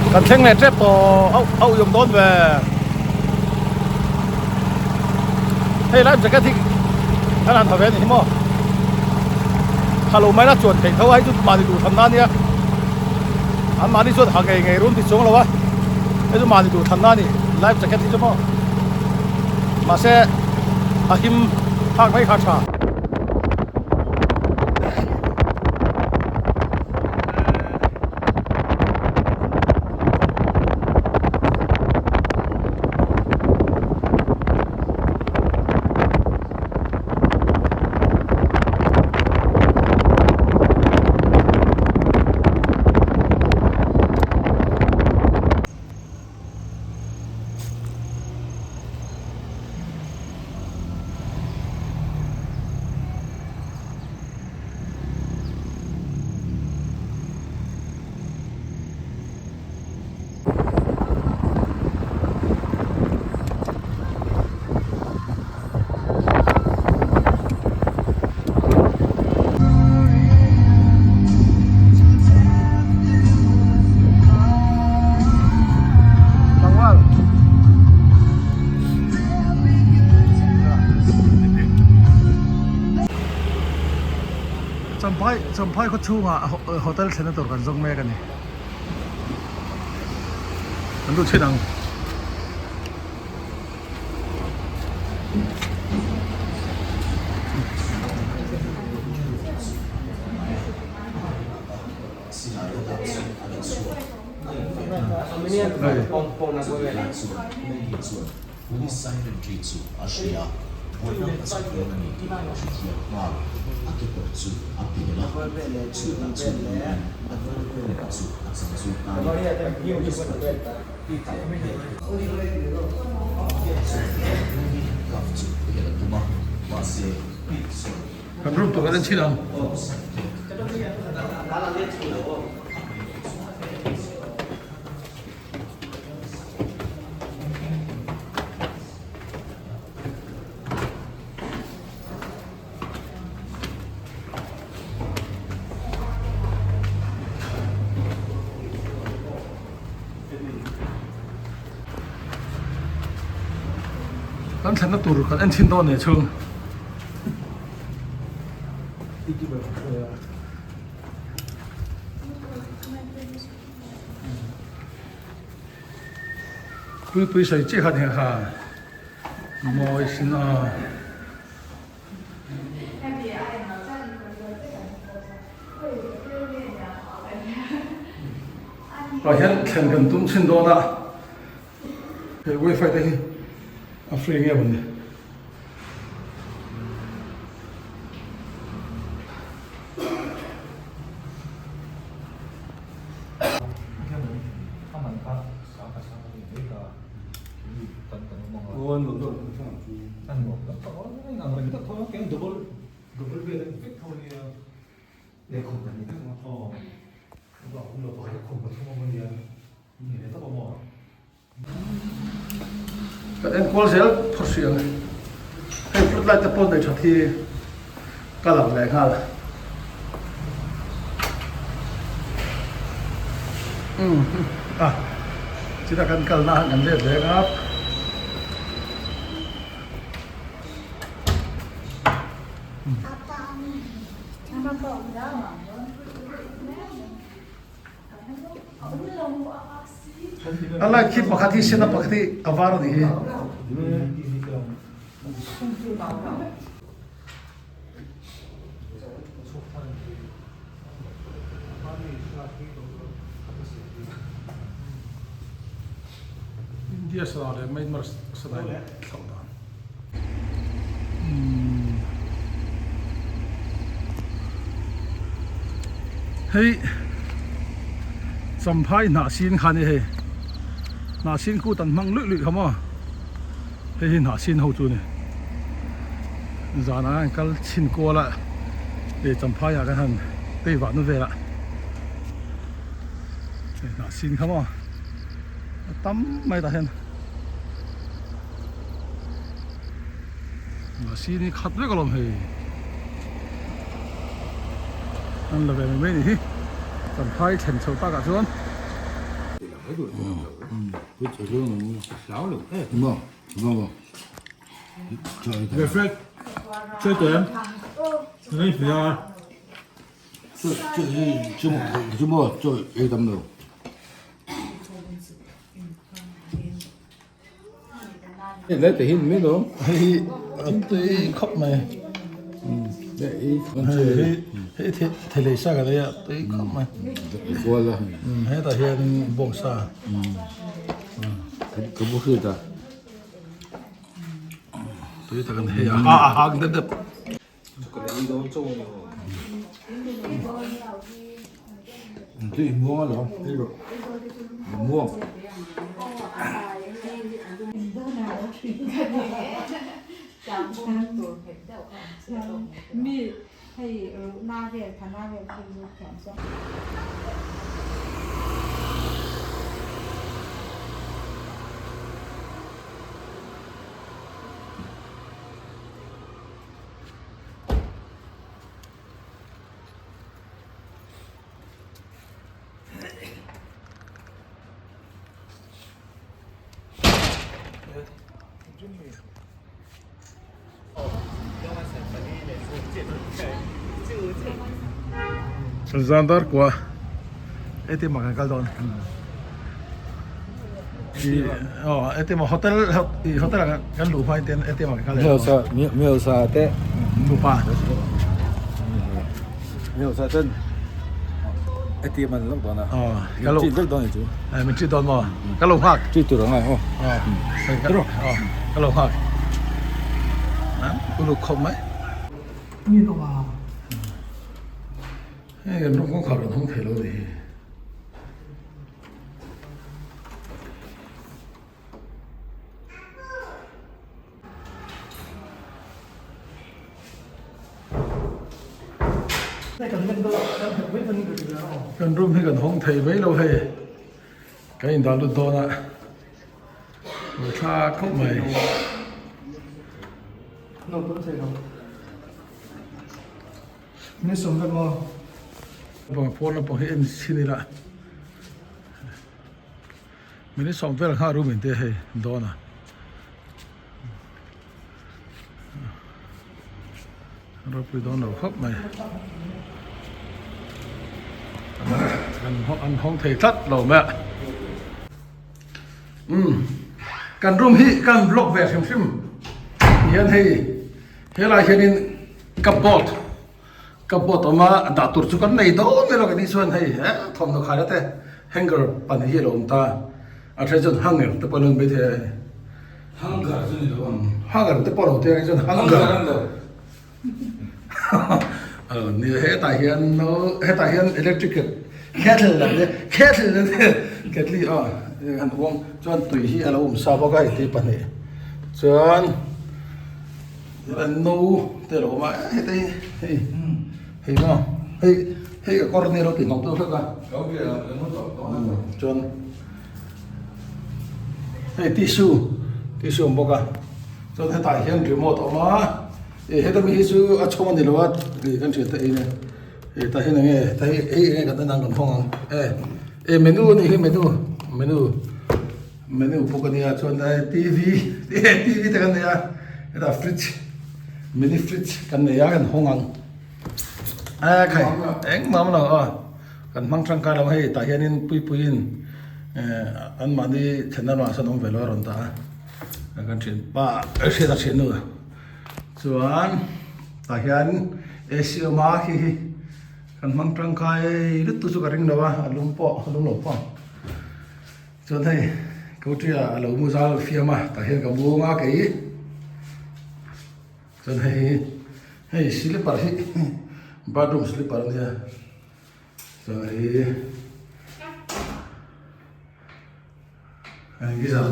Kan thleng leh tep tawh hauh hauh i awm dawn ve. Hei life jacket hi kan han ha ve a ni hi maw. Tha lo mai la chuan theih tho a hei chu mahni duhthlanna a nia. An mahni chuan ha ngei ngei run ti chuang lo a. Hei chu mahni duhthlanna a ni life jacket hi chu maw. Mahse a him phak mai kha a tha. Champhai Champhai khaw chhungah hotel thlenna tur kan zawng mek a ni. Kan lut thin ang. Kan room tur kan en chhin ang. Kan thlenna tur kan en chhin dawn nia chhung. Puipui sawi chiah kha ni kha mawi sin a. Tah hian thlen kan tum chhin dawn a hei wifi te hi a free nge maw ni. Kan enkual zel phawt hrih ang hei flood light te pawh nei that hi ka lang leh nghal umm a chutah kan kalna ah kan let leh ngap. A light khi pakhat hi sen a pakhat hi a var a nih hi. India sana leh Myanmar sana in thlauh dan. Hei Champhai hnah sin kha ni hei hnah sin kut an hmang luih luih kha maw hei hi hnah sin ho chu ni zanah an kal chhin kual a hei Champhai ah kan han tei vah na velah hei hnah sin kha maw a tam mai tah hian. Mahse ni khat vek alawm hei an la ve mai mai ni hi champhai thlen chho takah chuan. Hei hi a tui khawp mai hei hei thelei sa ka nei a tui khawp mai hetah hian bawngsa tui tak a ni hei a hang dep dep. Zan dar kua ATM ah kan kal dawn aw ATM hotel hotel ah kan luh hma in ten ATM ah kan kal leh dawn mi hausa te nupa mi hausa ten ATM an lak dawn a aw ka lo min treat vek dawn ni chu min treat dawn maw ka lo nghak treat tur ang aw aw ka lo nghak uluk khawp mai. Hei kan rawng kawngkhar rawn hawng thei lo ni hi. Kan room hi kan hawng thei mai lo hei kan indah lut dawn a thla khawp mai. Pawn lampang hi en chhin ila minute sawm vel nghah room in te hei dawn a ropui dawn lo khawp mai an hawng thei tlat lo mai a umm kan room hi kan block ve hrim hrim hian hei helai hianin cupboard cupboard awm a dah tur chu kan nei dawn mai lo ka tih chuan hei he thawmhnaw khaina te hanger pahnih hi a lo awm ta a then chuan hanger te pawh an lo maithei a hei hanger chu ni lo ang hanger te pawh a lo tia chuan hanger nia hetah hian no hetah hian electric kettle lam te kettle lam te kettle aw han uang chuan tui hi a lo awm sa bawk a hei tui pahnih chuan. No te a lo awm a heta hi hei hei maw hei hei ka kawr nia lo ti hnawk deuh hlek a chuan hei tissue tissue a awm bawk a chuan hetah hian remote a awm a ih heta mi hi chu a chhawng a ni lo a tih kan hriat theih a ni tah hian eng nge hei hei eng nge kan en ang kan hawng ang e e menu a nih hi menu menu. Menu bawk a nia chuan hei tv tv te kan nei a hetah fridge mini fridge kan nei a kan hawng ang a khai engmah awm lo aw kan hmang tangkai lo hei tah hianin puipuiin eh anmahni thlenna lamah sawn awm ve lo a rawn dah a kan thian pa hriat a thian nu chuan tah hian ac awm a khi hi kan hmang tangkai lutuk chu ka ring lo a a lum pawh a lum lo pawh ang. Chuan hei Kotria a lo mu zal fiam a tah hian ka muang a kei chuan hei hei slipper hi bathroom slipper a nia chuan hei geyser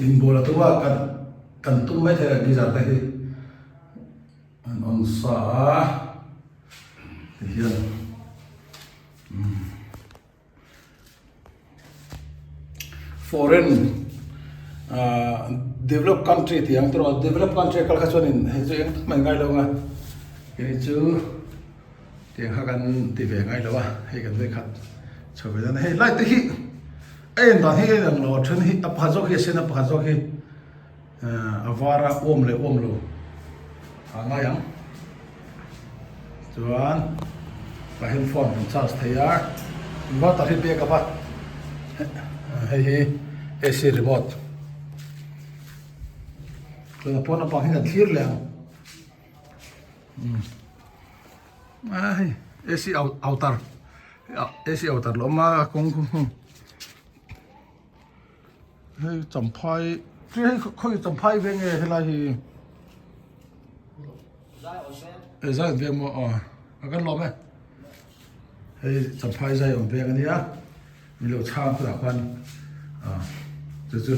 inbual a tum a kan kan tum maithei a geyser te hi an on sa a tihian umm. Foreign ah develop country tih ang tawh develop country a kal kha chuanin hei chu eng tak mai ngai lo ang a kei chu tiang kha kan ti ve ngai lo a hei kan vei khat chho ve dan a hei light te hi. A en dan hi a inang lo a then hi a pakhat zawk hi a sen a pakhat zawk hi a var a awm leh awm lo a ngai ang chuan tah hian phone kan charge thei a inverter hi backup a hei hi A_C remote chuan a pawn lampang hi kan thlir leh ang. A hei AC outer AC outer la awm a kawng khu hei champhai hei khawi champhai veng nge helai hi e zai awm veng maw aw a kan lawm e hei champhai zai awm veng ania min lo chhang khawlah khan a chu chu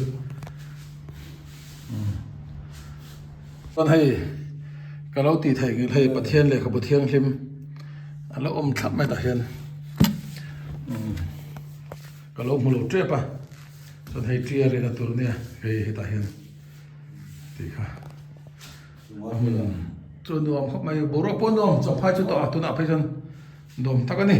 chuan hei ka lo tih theih ngil hei Pathian lehkhabu thianghlim a lo awm thlap mai tah hian ka lo hmu lo tep a chuan hei tia rihna tur ania hei hetah hian tih kha chu nuam khawp mai boruak pawh nuam champhai chu tawh a tunah phei chuan nuam tak a ni.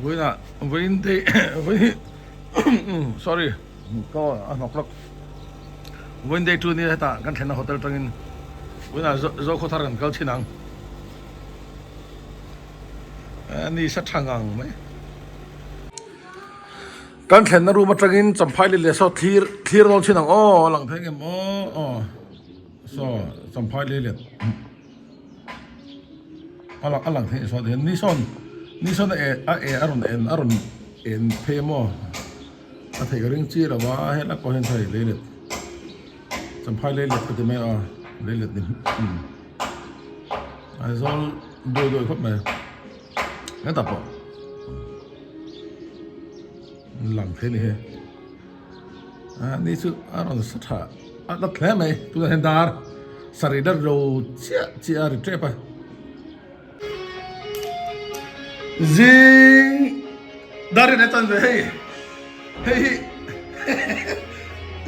Vawiinah vawiin te vawiin sorry ka a hnawk lawk vawiin day two nia hetah kan thlenna hotel atangin vawiinah Zokhawthar kan kal thin ang ni sa tha ngang mai. Kan thlenna room atangin Champhai leh leh saw thlir thlir dawn thin ang aw a lang thei ngem aw aw saw Champhai leh let a lang a lang thei saw hian ni sawn ni sawn a e a e a rawn en a rawn en phei a maw a theih ka ring chi lo a helai pawh hian thei lei let Champhai lei let ka ti mai a lei let ni Aizawl duai duai khawp mai hetah pawh. Lang thei ni hi a ni chu a rawn sa tha a la hle mai tunah hian dar sarih la ro chiah chiah a ri tep a zing dar in a chan ve hei hei hi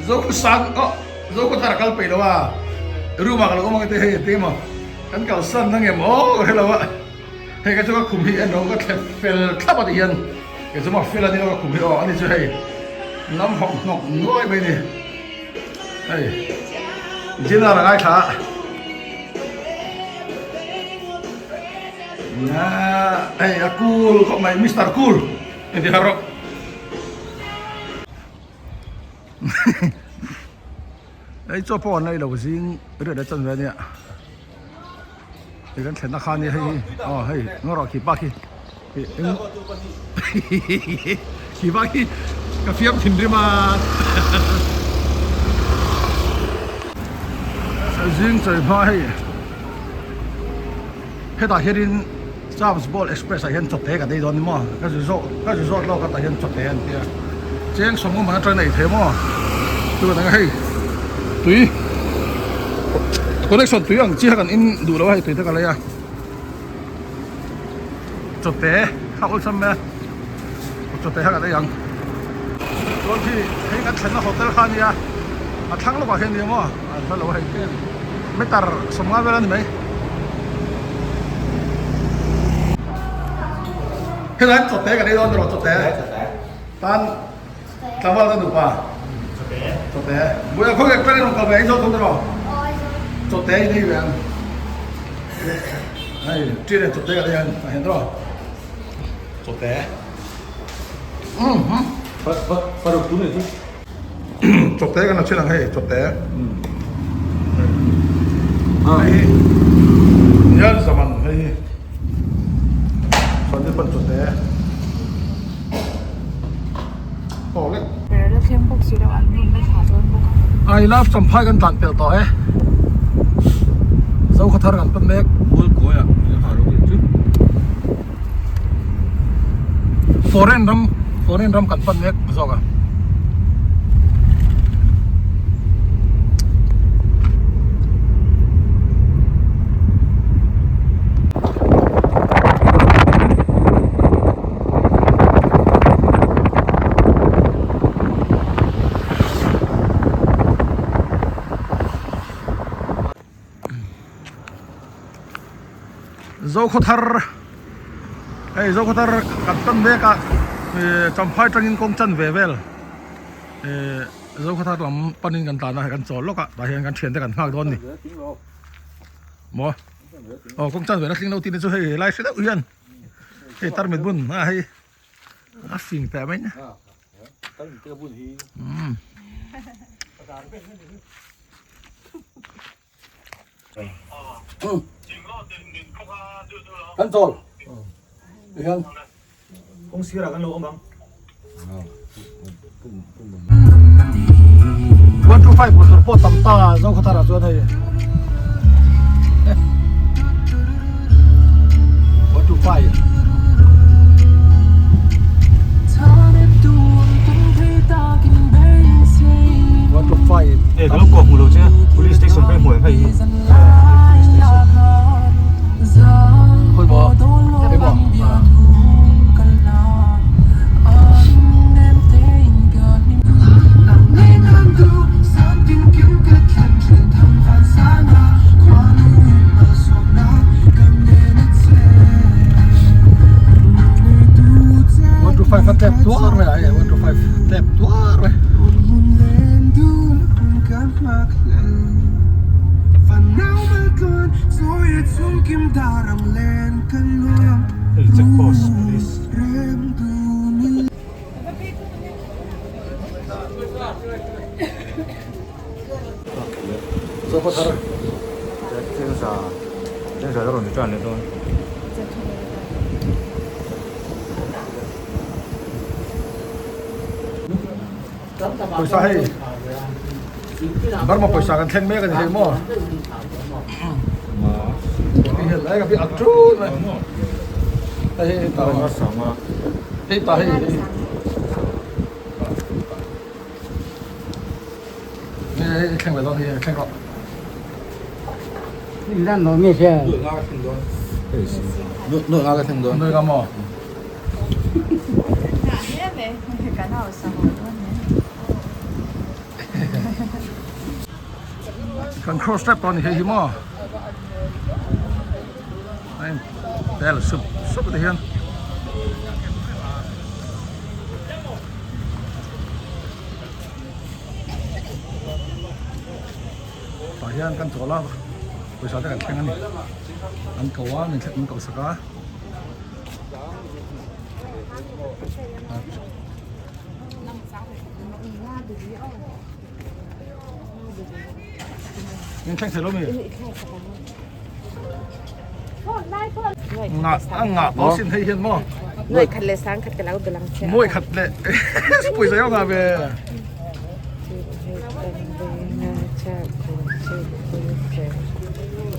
Zokhawsang aw Zokhawthar a kal peih lo a room ah ka lo awm ang te hei ati emaw kan kalsan na nge maw ka hre lo a hei ka chu ka khum hi en lo ka thlep fel thlap a ti hian kei chu maw fel a ni lo ka khum hi aw ani chu hei lam hawk hnawk nuai mai ni hei dinner a ngaithla a hei a cool khawp mai mister cool engti har rawh. Hei chaw pawh an la ilo zing riat leh chan ve ania hei kan thlenna kha ania hei hi aw hei ngaw rawh khi pa khi khi pa khi ka fiam thinrim a zing chawi hma hei hetah hianin Charles Ball Express ah hian chawte kan ei dawn ni maw ka zu zawh ka zu zawt lawk a tah hian chawte an tia cheng sawmngaw man atangin a ei thei maw chuan anga hei tui connection tui ang chi kha kan in duh lo a hei tui te ka lei a chawte kha awlsam mai a chawte kha kan ei ang chuan khi hei kan thlenna hotel kha ania a thlang lawkah hian nia maw an hla lo a hei meter sawmnga vel a ni mai. Helai chawte kan ei dawn rawh chawte tan tlangval ta nupa chawte buai khaw ek tan in rawn kal ve ei zawk thung rawh chawte in ei ve ang. Hei ṭi leh chawte ka hian a hen rawh chawte Paruk tu nei chu chawte kan lo chhin ang hei chawte hei hi nian zaman hei hi chuan pan chawte aw lek Ber la thleng bawk si lo an nun la thla dawn bawk a. I love Champhai kan tlan pel tawh e. Zokhaw thar kan pan mek. Mual kawi ah min ha ro chu. Foreign ram foreign ram kan pan mek zawk a. Zokhawthar hei Zokhawthar kan tan mek a ihh Champhai atangin kawng chan ve vel ihh Zokhawthar lam panin kan tlan a hei kan chawl lawk a tah hian kan thiante kan nghak dawn a ni maw aw kawng chan ve na tling lo tih te chu hei helai hre deuh hian. Hei tarmit bun a hei a fing teh mai nia. Kan chawl hian kawng sirah kan lo awm ang. 125 motor pawh tam ta Zokhawthar ah chuan hei 125 125 Eh kan lo kawh hmu lo che police station phei hmuh hei hi Khawi maw hei maw One two five a tep tuar mai a hei 125 tep tuar mai. Hei check post police. Pawisa hei Burma pawisa kan thleng mek a ni thei maw hei hian lai ka bi a tut mai hei hei ta hei ta hei hei hei thleng ve dawn hei thleng rawh Nuih nga maw Kan cross step tawh a ni hei hi maw a in tel sup sup te hian tah hian kan chawl a pawisa te kan thleng a ni an ko a min thleng min ko sak a. Min thleng thei lo mi? Nga a nga aw sin hei hian maw? Nuai khat le sang khat ka lo belang che. Nuai khat le pawisa yo nga ve.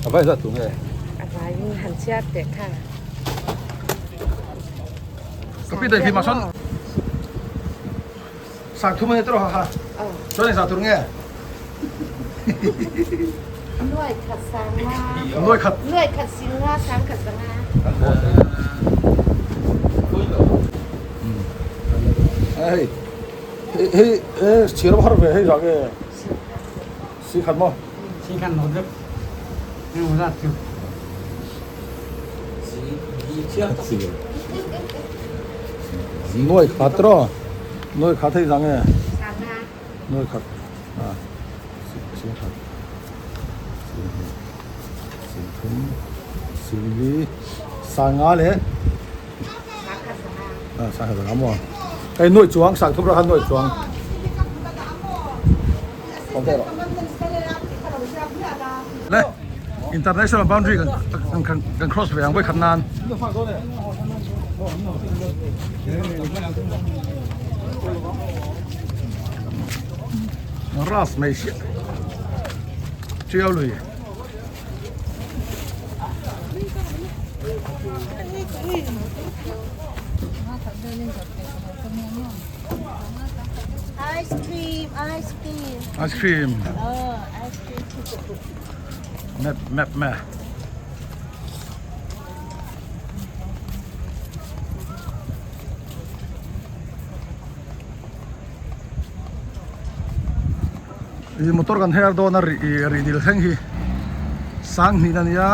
A vai zat tu nge? A vai in han chiar teh kha. Ka pi dai phi ma sawn sang thum ani tawh ha ha. Chuan eng zah tur nge? Nuai khat sang nga. Nuai khat. Nuai khat sing nga sang khat sang nga. Hei hei hei chhiar har ve hei zah nge? Si khat maw? Si khat lo deuh. Engemaw zat chu. Nuai khat rawh. Nuai khat hei zang e. Nuai khat. A. Si khat. Si hnih. Si thum. Si. Singli sanga leh ah sangha sanga maw hei nuaih chuang sang thum rawh khan nuaih chuang le international boundary kan kan kan cross ve ang vawikhat nan ras mai siah chiau lui. Ice cream, ice cream. Ice cream. Oh, ice cream. Map, map, map. Ih motor kan her dawn a ri ih ri dil thleng hi sanghnih a nia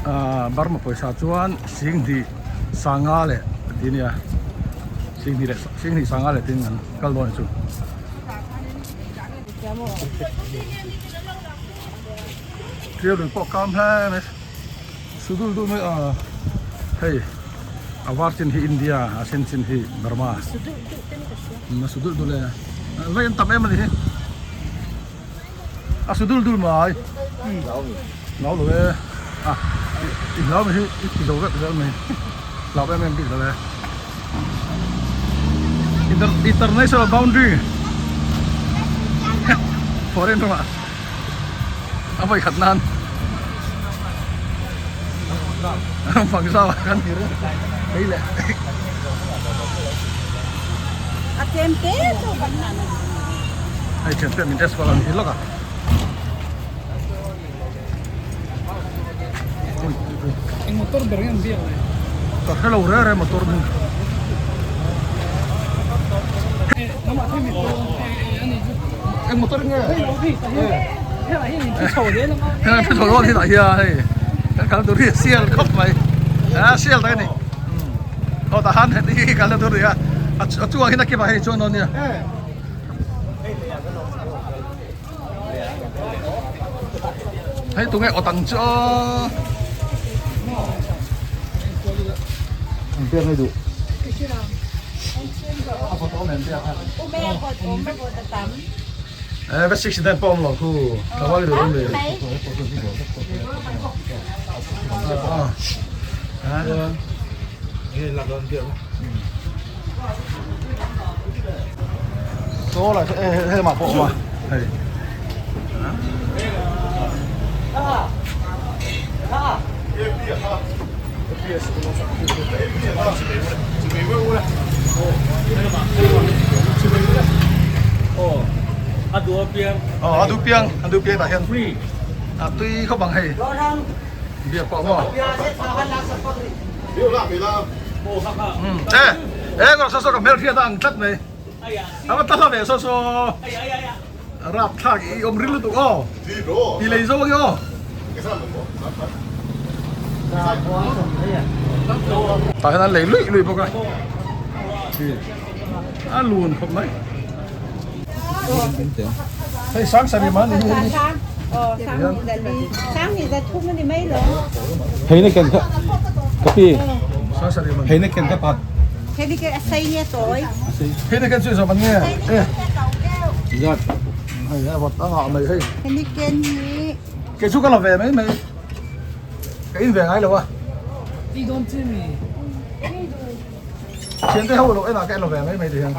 ah Burma pawisa chuan singhnih sanga leh ti a nia singhnih leh singhnih sanga leh tin an kal dawn a ni chu. Ṭiau lui pawh kam hle mai su dul dul mai a hei a var chin hi India a sen chin hi Burma a su dul dul e vai an tam em a ni hi a su dul dul mai hlau lo e a i hlau mai hi i ti zo vek zel mai hlau em em bik lo e international boundary foreign ramah a vawi khat nan fang zau ah khan hei leh A tlem te chu kan hman a. Hei thian te min test kual ang hi lawk a. Eng motor ber nge an biak le? Ka hre lo reng reng motor hming. Eng motor nge? Hei phi chho dawn hi tah hian hei kan kal tur hi a sial khawp mai a sial tak a ni aw tah khan heti hi kalna tur a ni a a chungah hian a kipah hei chuan dawn nia. Hei tunge aw tang chu aw. An biak ngai duh. Eh va six den pawh awm lo khu tlangval i duh awm ve. Saw lai saw he lamah pawh a awm a hei. Aw a duh piang a duh piang tah hian a tui khawp ang hei biak pawh maw. Eh eh ka saw saw ka hmelhriat a ang tlat mai a va tla ve saw saw rap thlak i awm ril lutuk aw ti lei zo ang i aw tah hian an lei luih luih bawk a a lun khawp mai hei sang sarih man ni hi Hei na ken kha ka pi hei na ken kha pat hei na ken chu zawm an nge e zat hei a vawt a ngah mai hei kei chu ka la ve mai mai ka in ve ngai lo a thiante ho lo enah ka en lo ve mai mai ti hian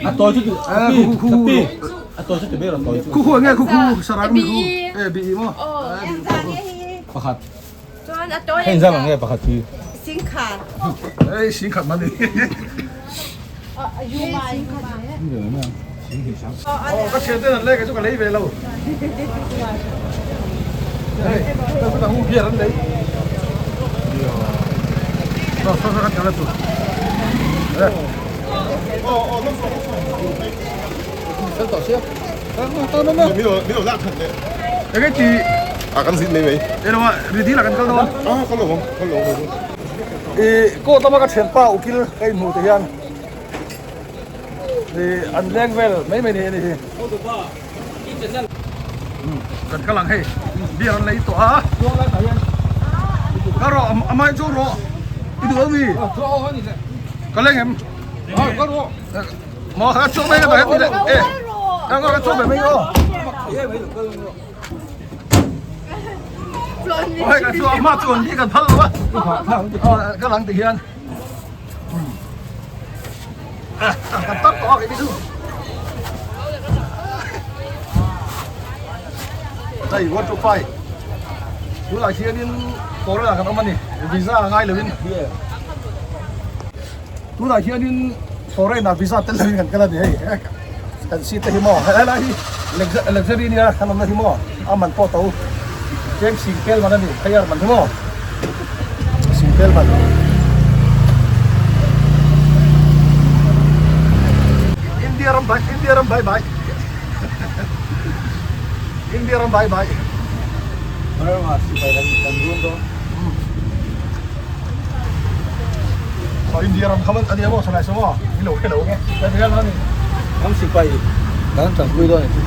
A tawi chu ti khu khu a tawi chu ti ber a tawi chu khu khu nge khu khu sarang mi khu e bi mo pakhat Chuan a tawi hei zam ang nge pakhat hi singkhat ei singkhat man ni oh ka thian ten an lei ka chu ka lei ve lo hei ka chu ka hu biar an lei so so so kan kala tu Cái gì? À kan zin mai mai. Ê đâu ạ, vì tí là kan kal dawn. À kan lo awm, kan lo awm. I ko tama ka thianpa ukil ka inhmuh te hian i an leng vel mai mai ni hi a ni hi. Kan kal ang hei. Beer an lei tawh a. Ka rawh a mai chu rawh. I duh lo mi? Ka leng em? Maw ka chuak mai ka dah het ni le. E. Ka chuak ve mai aw. Oi ka chuak ma chuan hi kan phal lo a. Ka lang ti hian. Kan tap tawh a kei chu. Hei 1 2 5. Tunah hianin Korea kan awm a ni. Visa a ngai loin. Tunah hianin foreign ah visa tel loin kan kal a ni hei. Kan seat te hi maw helai hi luxury nia kan awmna hi maw a man pawh to cheng sing tel man a ni higher man hi maw sing tel man. India ram bye India ram bye bye India ram bye bye. Burma sipai kan kan run dawn. Saw India ram kha a nia maw salai saw maw i lo hre lo nge ka hria lo a ni. Ram sipai kan tanpui dawn a ni chu.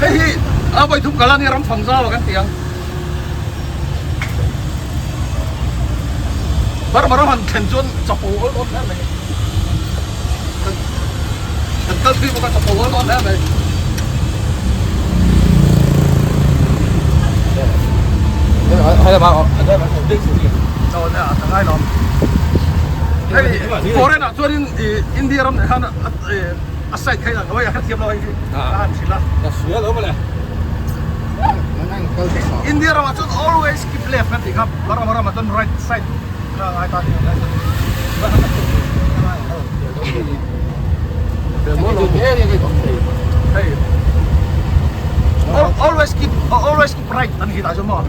Hei hi a vawi thum kal a nia ram fang zau a kan ti ang. Burma ram han thlen chuan chapo awl dawn hle mai. Kan kal thui bawk a chapo awl dawn hle mai. Hei foreign ah chuanin India ram nen khan a side kha inang lo a hrethiam lo a hei hi a han hrilh a. India ramah chuan always keep left kan tih kha Burma ramah chuan right side kha a ngai ta a ni. Hei always keep always keep right an tih dah chuan maw.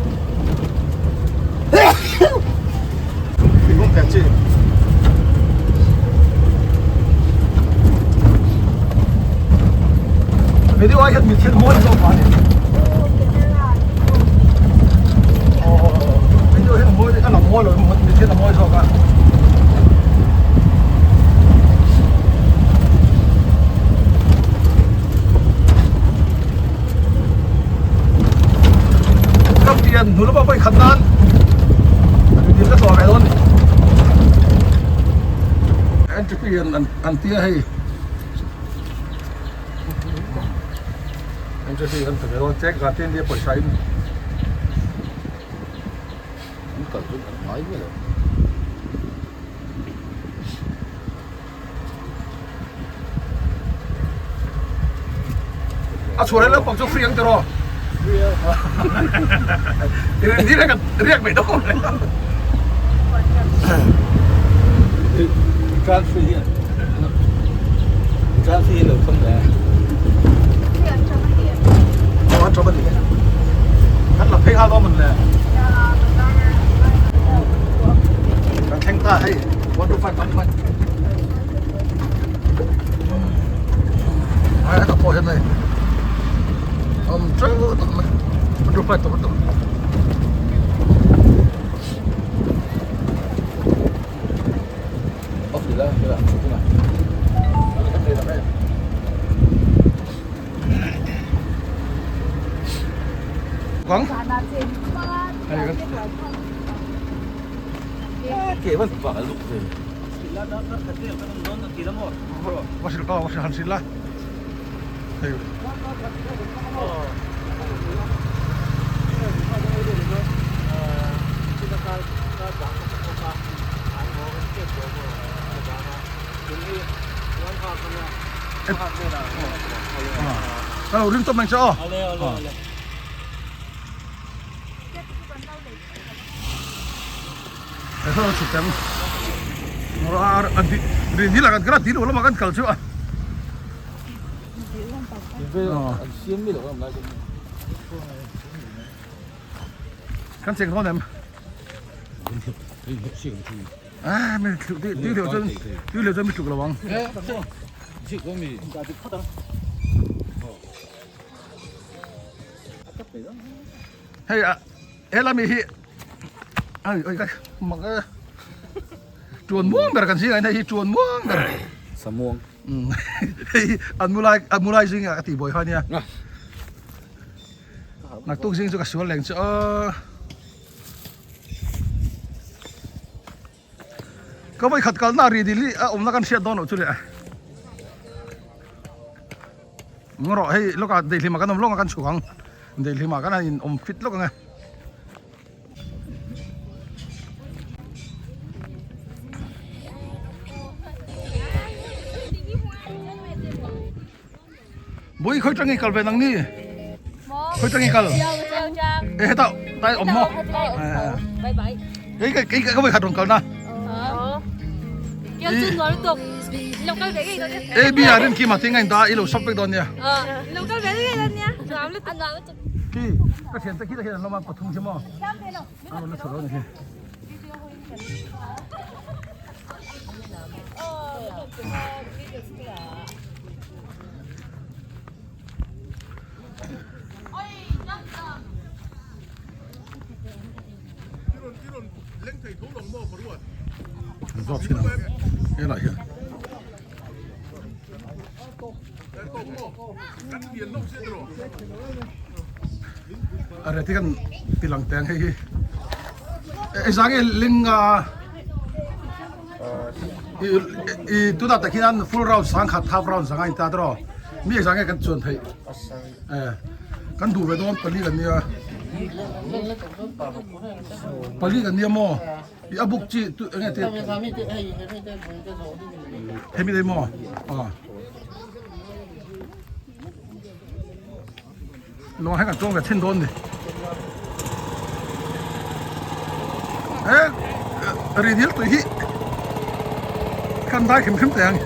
Video ai hian mi thil mawi zawk mah a ni. Video hian a mawi a lang mawi lo mi thil a mawi zawk a. Ka pian hnu lama vawi khat nan dil ka tlawh ve dawn ni. Entry fee an tia hei. Entry fee an pe ve dawn check zan te India pawisa in. An kal chu an ngai vel a. A chhuah reng lampang chu free ang tiraw? Free a. Ni reng riak mai dawn. Tran free hian. Tran free lo thawm le. Aw an tawm a ni. Kan la phei nghal dawn mawn le. Kan thleng ta hei. 1 2 5 1 5. Ai ta pawh hian hei. Awm teuh tak mai. 1 2 5 tawp tawp. Off ni la, la, chukuna. Vâng. Ke van pa luk ve. Va sil ka va han sil la. Hei. Ka lo ring tawp mai che aw. Kan cheng dawn em? Ah, mi tlu ti ti leu chuan ti leu chuan mi tluk lo ang. Hei a helai mi hi ai oi kai mak e. Tuan muang ber kan zing ai hei hi tuan muang ber. Samuang. Hei an mu lai an mu lai zing ah ka tih buai kha ania. Naktuk zing chu ka sual leng chu aw. Ka vawi khat kalna ri dil hi a awmna kan hriat dawn loh chu le. Ngaw rawh hei lawkah deihlima kan awm lawng a kan chhuk ang. Deihlima kan han in awm fit lawk ang e. Bui khoi tang i kal ve nang ni khoi tang i kal e heta tai om mo cái cái cái cái khat rong kal na A B a rin ki ma tinga in da i lo shop vek don nia Khi ka thian te khi te hian an lawm a pathum khi maw a rawn la chho lo a ni khi. Zawk thin ang helai hian. A reti kan tilang teng hei hi e zang e ling a i tuna tak hian full round sang khat half round sanga in ta tro mi zang e kan chuan thei e kan duh ve dawn pali kan nia pali kan nia maw I a buk chi tu enge te hemi dei maw a lo heng an chuang ve thin dawn ni e ri dil tui hi kan dai hrim hrim teh ang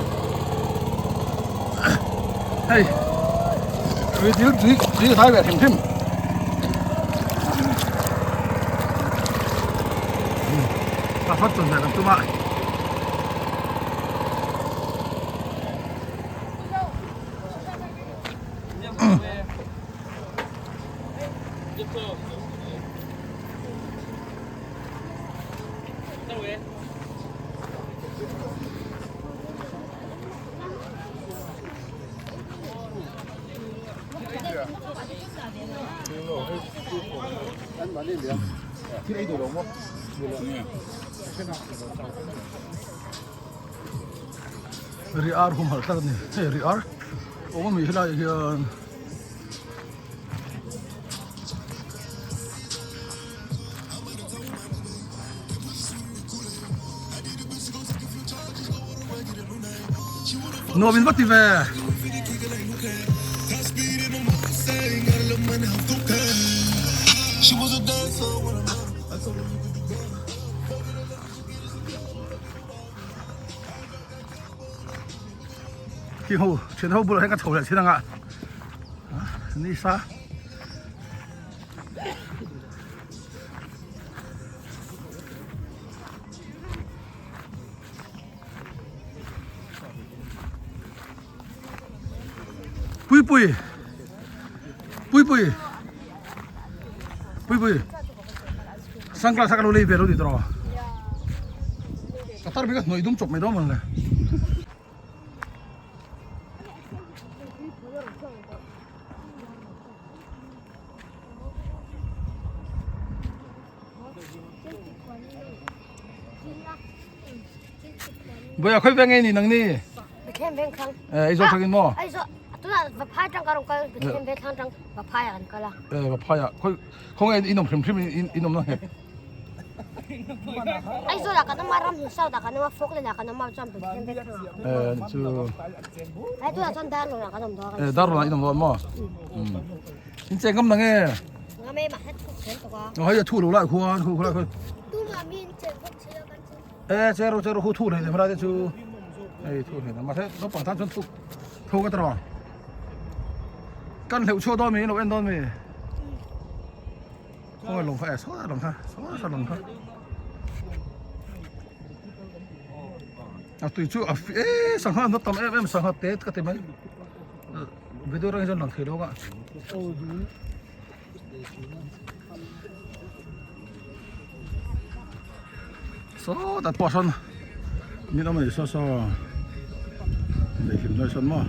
hei ri dil tui tui dai ve hrim hrim. A hrat chuan ve kan tum a. Ri ar humhalh tlat a ni hei ri ar awm ami helai ah hian Nuam in va ti ve. Khi ho thian ho bulah hian ka chho leh thin anga nisa. Pui pui pui pui pui pui sunglass a ka lo lei ve lo ni tawh ka tar bik a hnuai dum chawp mai dawn mawn le. Bawia khawi veng nge ni nang ni? Bethlehem veng thlang. Eh, Aizawl thlang in maw? Aizawl tuna Vaphai tang ka rawn kal Bethlehem veng thlang tang Vaphai ah kan kal a. Eh, Vaphai ah khawi khaw nge in awm hrim hrim in in awm na nghet? Aizawl ah kan awm a Ramhlun South ah kan awm a Falkland ah kan awm a chuan Bethlehem veng thlang ah. Eh, chu. Ai tunah chuan Darlawn ah kan awm dawn. Eh, Darlawn ah in awm dawn maw? In cheng ngam na nge? Ngam e, mahse thu chen tawk a. Aw hei a thu lo lai khuan khu khulai khuan. Tuma mi in cheng bawk si lo kan chu. E che ro che ro khu thu nei dem ra te chu. Hei thu nei mahse naupang tan chuan thu thu ka tawh. Kan hleuh chhuah dawn mi lo en dawn mi. Khawngaih lawng kha e saw lawng kha saw saw lawng kha. A tui chu a e sangha an tam em em sangha te ka ti mai. Video rang hi chuan lang thei lo ka. Saw tak pawh sawn min awm a ni saw saw. Daihlim hnuai sawn maw.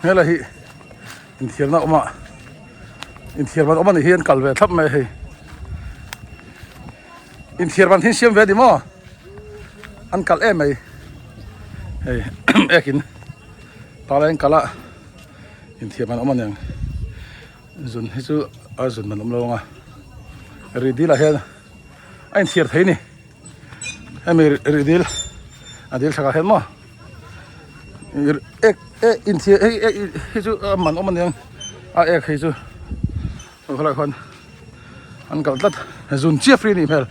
Helai hi inthiarna awm a inthiar ban awm a nih hi an kal ve thlap mai a hei inthiar ban hi siam ve a ni maw an kalh em mai hei ekin tah lai an kalh a inthiar ban awm a niang. Zun hi chu a zun man awm lo ang a rih dil ah hian a inthiar thei a ni hemi rih dil a dil chhakah hian maw ek eh inthiar hei ek hi chu a man awm a niang a ek hi chu khawlaiah khuan an kalh tlat zun chiah free a nih hmel.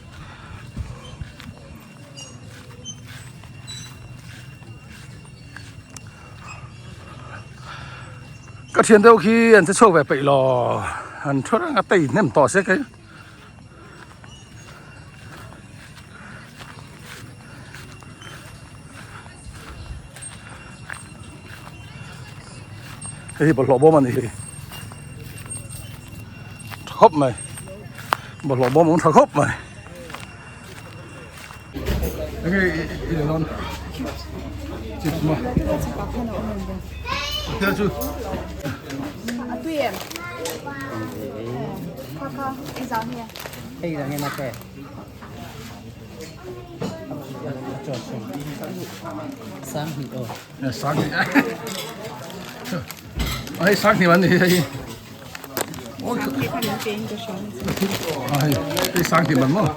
Ka thian deuh khi an che chhuak ve peih lo an thu reng a tei hnem tawh se kei hei hi bawlhhlawh bawm a ni hi tha khawp mai bawlhhlawh bawm a awm tha khawp mai. Enge i lei dawn? Chips maw? Thil chu. A tui em? Kha kha, i zang nge? Hei zang nge mate? Sang hnih aw. Sang hnih. Hei sang hnih man ni hei. Hei sang hnih man maw?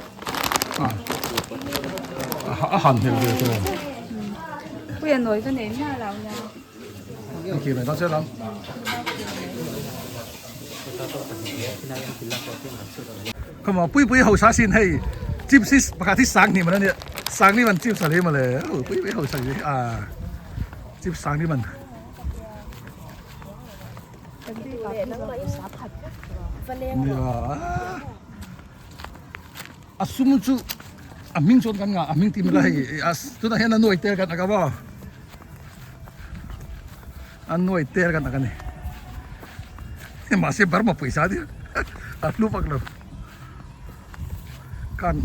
A han hmel ve tawh. Puia nawi ka nei miah lo nia. Ang khi mai ta che lam. Come on, pui pui ho sa sin hei. Chips hi pakhat hi sang hnih man ania. Sang ni man chips a lei mawle. Pui pui ho sa hi a. Chips sang ni man. A sum chu a hming chuan kan ngah a hming tim ila hei tunah hian a nuai tel kan ak a maw a nuai tel kan ak a ni mahse Burma pawisa a nia a hlu vak lo kan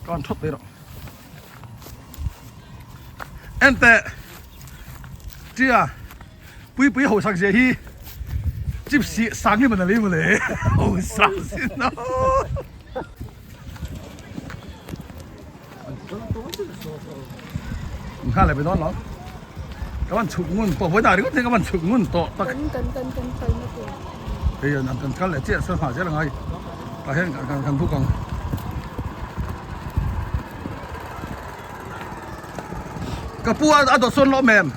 kan thawt mai rawh Enteh tia pui pui ho sak zia hi chips hi sang hi man a lei mawle ho sak sin a Nghal leh pe dawn lo ka van chhuk ngun tawh vawi dah ringawt hi ka van chhuk ngun tawh tak hei an kan kal leh chiah sawn nghah zel angai tah hian kan kan buk ang ka pu a a dawt sawn lawm em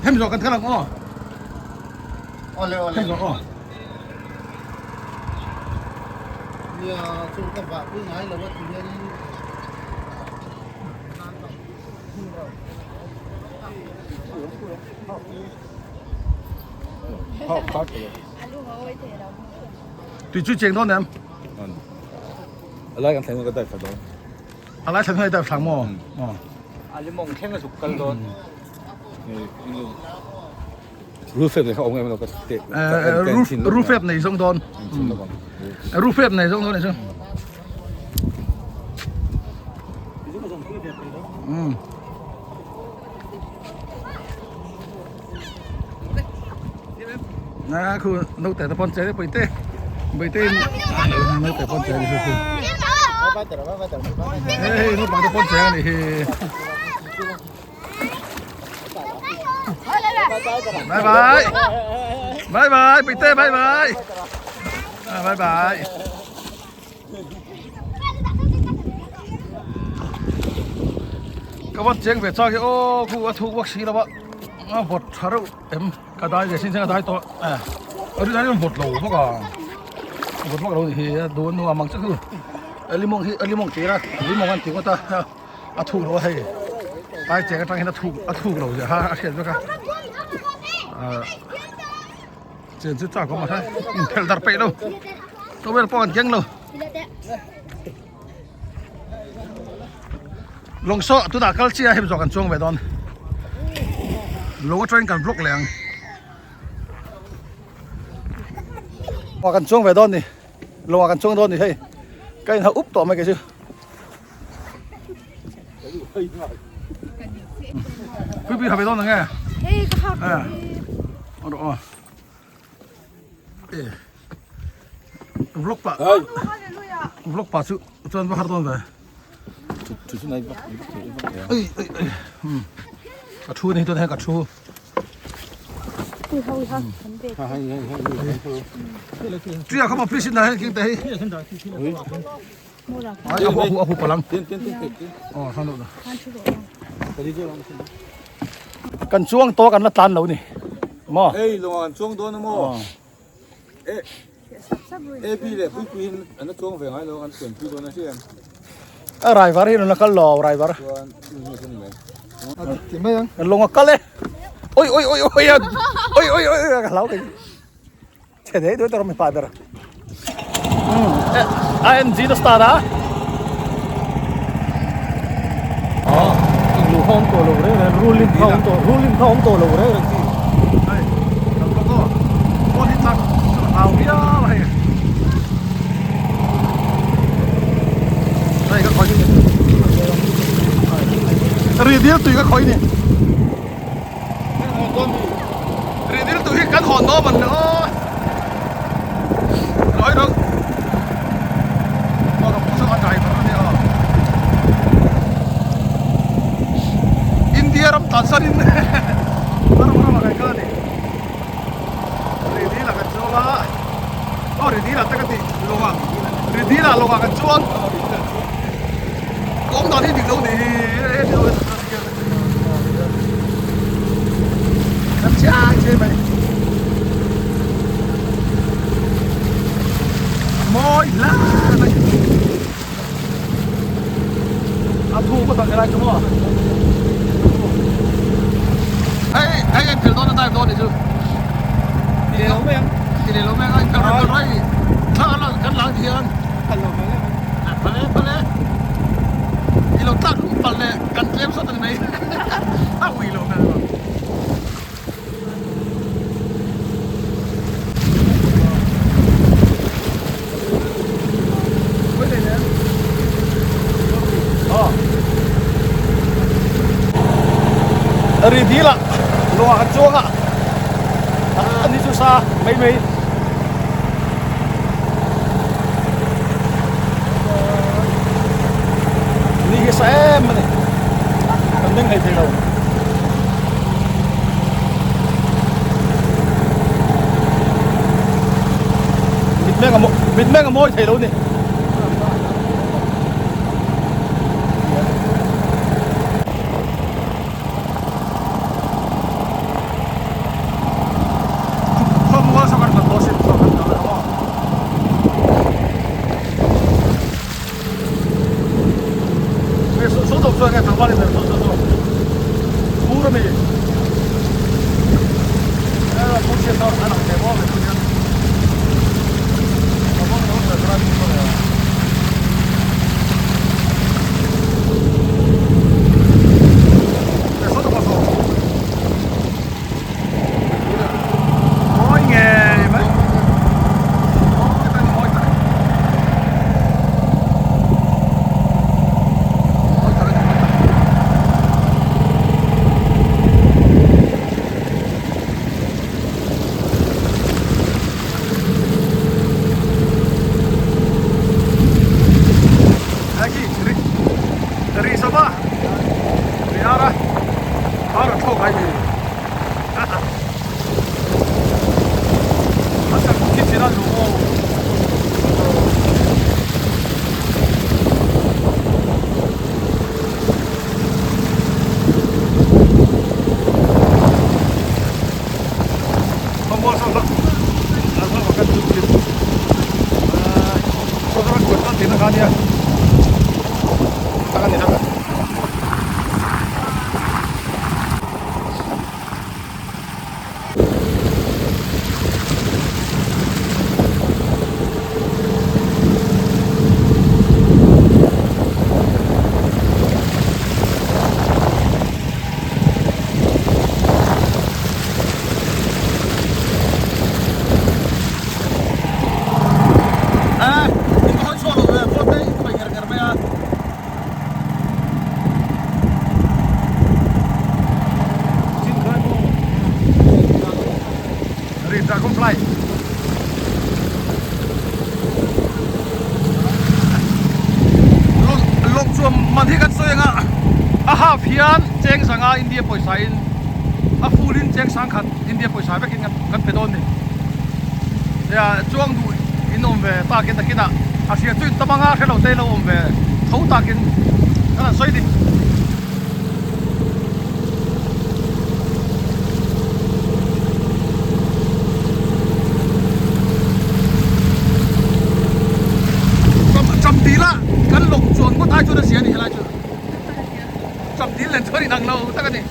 hemi zawh kan kal ang aw hemi zawh aw. Nia chu ka vah pui ngai lo a ti hianin Tui chu cheng dawn em? A lai kan thleng ka dive thla dawn. A lai thleng ka dive thla maw? A limawng thleng a zuk kal dawn. Roof nei kha awm em lo ka te roof roof nei zawng dawn. Roof nei zawng dawn ni chu. Na khu naute te pawn che te puite puite naute pawn che ni chu khu. Hei naupang te pawn che a ni hi. Bye bye. Bye bye, Pite, bye bye. À, bye bye. Ka van cheng ve chak hi aw khu a thuk vak si lo a a vawt tha reuh em ka dai ve sin sin a dai tawh a. Rin aiin vawt lo vak a vawt vak lo ni hi a dun nuam ang che chu a limawng hi a limawng tir a limawng an ti ngawt a a thuk lo a hei ai cheng atang hian a thuk a thuk lo zia kha a hriat vek a ah chen chu chak awm a inphelh darh peih lo towel pawh an keng lo. Lawng saw tunah kal chiah a hemi zawh kan chuang ve dawn lawng atangin kan vlog leh ang aw kan chuang ve dawn ni lawngah kan chuang dawn ni hei ka inha up tawh mai kei chu pui pui ha ve dawn ang e hei ka hak aw vlog pah vlog pah chu chuan va har dawn ve Thu chu nai vak vak thei vak thei ei ei ei ka thu ni chuan hei ka thu ui ha ui ha kan ve ha hei hei hei tria kha ma please in hei king te hei ai ahu ahu ahu palang tin tin tin tin oh san lo da kan kan chuang to kan la tlan lo ni maw ei lawng an chuang dawn maw e e pi le pui pui hin an la chuang ve ngai lo an chuan pui dawn a hriat a raivar hi la kal lo raivar chuan ni chu ni mai ti mai ang kan lawng a kal e oi oi oi oi oi oi oi ka hlau kei Chhe dei dei tur mi pa ber. AMG na start a. Oh, lu hong to lo re re ruling kha om to ruling kha om to lo re re chi. Hei, kan ko ko. Ko hi chak hau hiau hei. Hei ka khoi ni. Ri dil tui ka khoi ni. Ri dil tui hi kan hawn dawn man le aw. Loi rawh. Aw ka pawh saw a driver a nia aw. India ram tlan san in ram ram a kai kal a ni. Ri dil ah kan chuang a. Aw ri dil ah te ka ti lawng a. Ri dil ah lawng ah kan chuang. Ka awm dan hi dik lo ni hi. Kan chiai chiai mai. Mawi hle mai. A thu ka tak helai chu maw. Hei hei en phel dawn a dive dawn ni chu. Ti lo mai ang. Ti lo mai ang. Kan kan rai. Thla kan lang ti hian. Phale phale. I lo tlak lum pal leh kan tlem sawt a ni mai. A ui lo hmel lo. Ri dil ah lawng ah kan chuang a ani chu sa mai mai. Ni hi sa em a ni kan ding hlei thei lo mitmeng a mitmeng a mawi thei lo ni. tak a ni hlak a. Dragonfly. Lawng chuan man hi kan sawi anga a half hian cheng zanga India pawisa in a full in cheng sangkhat India pawisa vekin kan pe dawn ni. Chuang duh in awm ve takin takinah a hria chu in tam anga hrelo te lo awm ve tho takin kan han sawi ni. Chamdil a kan lawng chuan ngawt ai chuan a zia a ni helai chu Chamdil nen chuan inang lo tak a ni.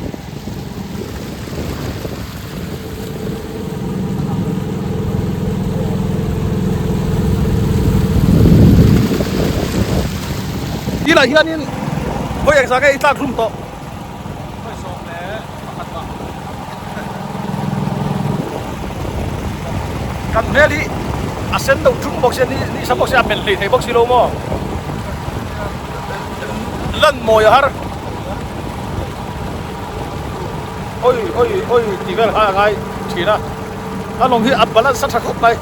Tilah hianin vawi engzah nge i tlak hlum tawh? Vawi 11 mah. Kan hmel hi a sen deuh ṭung bawk sia, ni sa bawk sia, a men hlei thei bawk si lo maw? Lan mawi a har. Oi oi oi tih vel kha a ngai thin a a lawng hi a balance a tha khawp mai.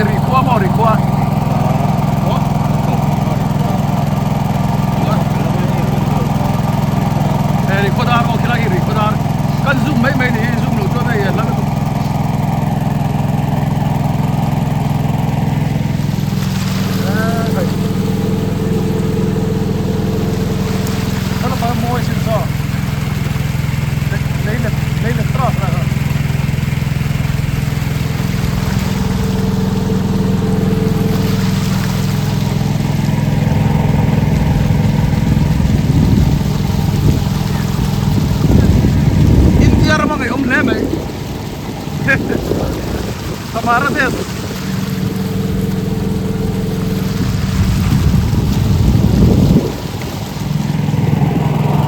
Rikhua maw rikhua. Rikhua dar maw khilai hi rikhua dar kan zoom mai mai ni hi zoom loh chuan hei hla lutuk. Mawi sin saw lei let lei let trawk la. India rama ngaihawm hle mai Samara te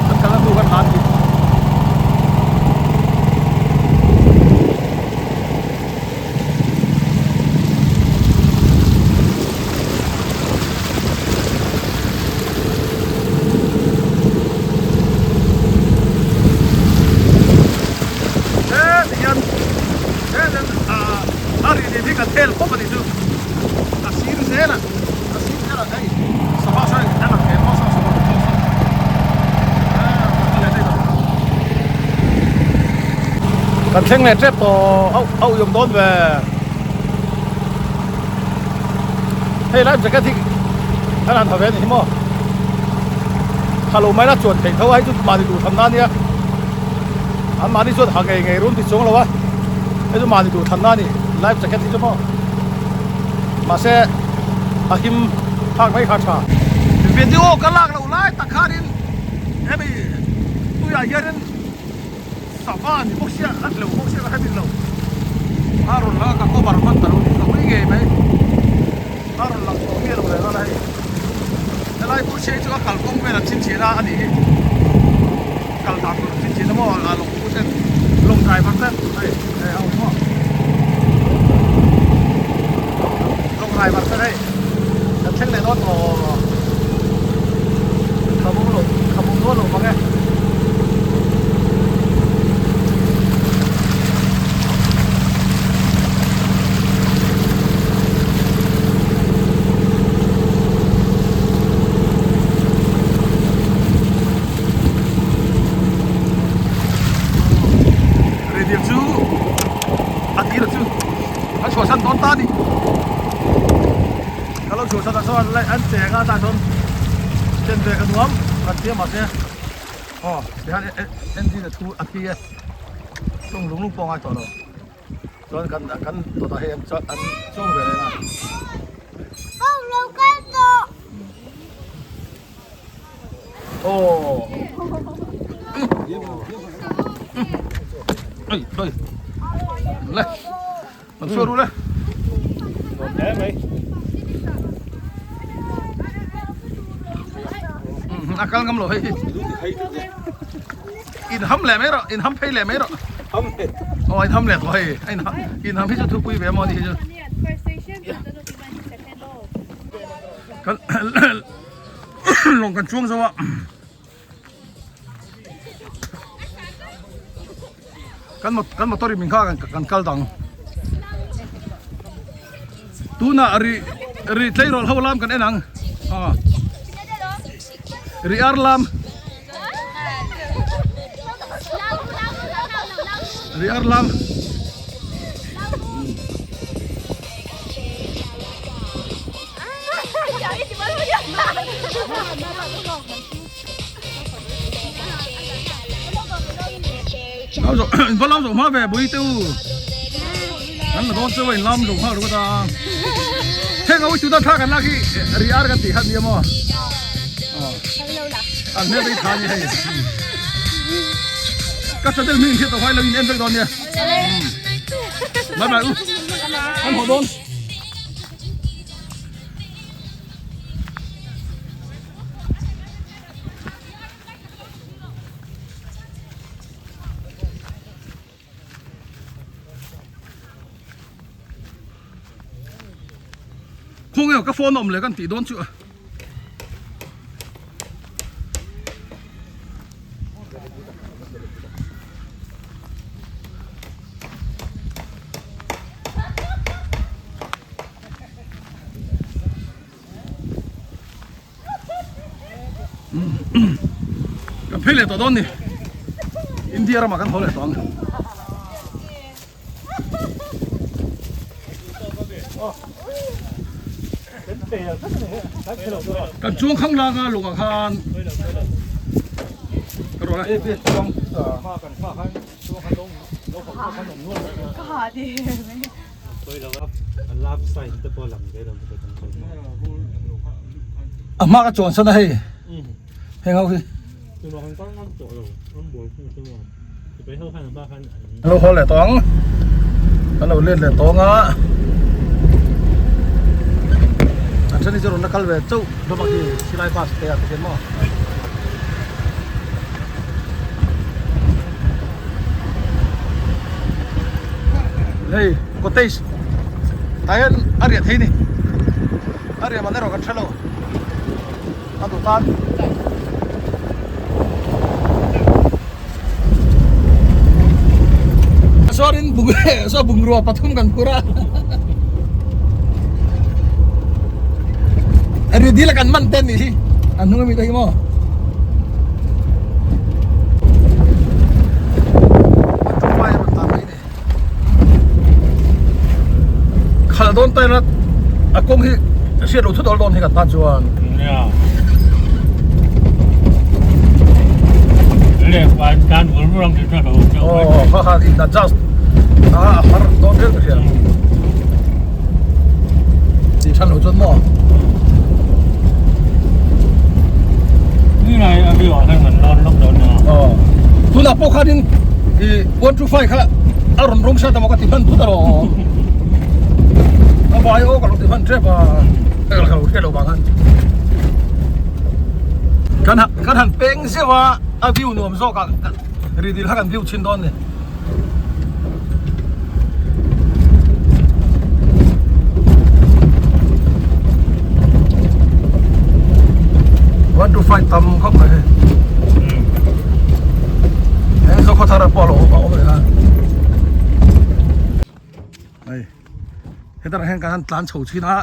Kan kalna hnu kan hlan hi. A ri nen hi kan hel khawp a ni chu a sir zel a a sir zel a hei sava saw a lang ve maw saw sava saw saw kan thleng leh tep tawh au au i awm dawn ve hei life jacket hi kan han ha ve a ni hi maw ha lo mai la chuan theih tho a hei chu mahni duh thamna a nia an mahni chuan ha ngei ngei run ti chuang lo a hei chu mahni duh thamna a ni life jacket hi chu maw mahse a him phak mai kha a tha video ka lak loh lai tak khanin hemi tuiah hianin Sava ni bawk sia a hleuh bawk sia ka hre bik lo a rawn lang a ka cover hman ta lo ni ka ui ngei mai a rawn lang tawh miah lo leh nghal a hei helai pawh sia hi chu a kalkawng vel an chhinchhiah a anih hi kal dan tur an chhinchhiah na maw a lawng pu ten lawng driver ten hei hei ho hi maw lawng driver ten hei kan thleng leh dawn aw khamawm loh khamawm dawn loh mang e. Rihdir chu a tir chu a chhuahsan dawn ta a ni ka lo chhuahsan ah chuan an cheng a tah chuan chen ve ka nuam kan tia mahse. Aw tihian engine a thu a thi e chung lung lung pawh a ngai tawh lo chuan kan kan dawtah hei an an chuang ve reng a. Aw oi oi le an chhuah ru le. Hle mai. A kal ngam lo hei hi. In ham leh mai rawh, in ham phei leh mai rawh. Ham leh. Aw in ham leh tawh hei. In ham in ham hi chu thupui ve maw ni hi chu. Kan lawng kan chuang zo a. Kan kan motor in min kha kan kal dang. Tuna ri ri tleirawl ho lam kan en ang. Ah. Ri ar lam. Ri ar lam. In va lam zawh hma ve bui te u kan la dawn cheu a in lam zawh hma ringawt a heng ho chu thla kan lak hi ri ar kan tih kha nia maw an hmel te hi tha a ni hei ka channel hming in hriat tawh kha ilo in en vek dawn nia bye bye u kan haw dawn. Khawnge ka phone a awm leh kan tih dawn chu a. Kan phei leh tawh dawn ni India ramah kan haw leh tawh ang. Kan chuang khang lang a lungah khan ka rawh le. A hma ka chuan san a hei heng ho hi lo haw leh tawh ang kan lo let leh tawng a an then hi chu rawn la kal ve chauh hlawm a khi silai bus te ah te khian maw. Hei cottage tah hian a riah thei a ni a riah man erawh kan hre lo a duh tan chuanin bung saw bungrua pathum kan phur a ri dil a kan man te a nih hi a hnung ami te hi maw. Khalh dawn ta ila a kawng hi hriat loh thut awl dawn hi kan tan chuan. Aw kha kha in adjust a a har dawn riau ka hria. Tih than loh chuan maw. Aw tunah pawh khanin ih 125 kha a rawn rawng hriat emaw ka ti hman thut alawm a vai aw ka lo ti hman tep a ka lo hriat loh vang khan kan kan han peng zeuh a a view nuam zawk ah ri dil kha kan view chhin dawn a ni. 125 tam khawp mai hei heng zo khawthar ah pawh a lo awm a awm reng a hei hetah hian kan han tlan chho thin a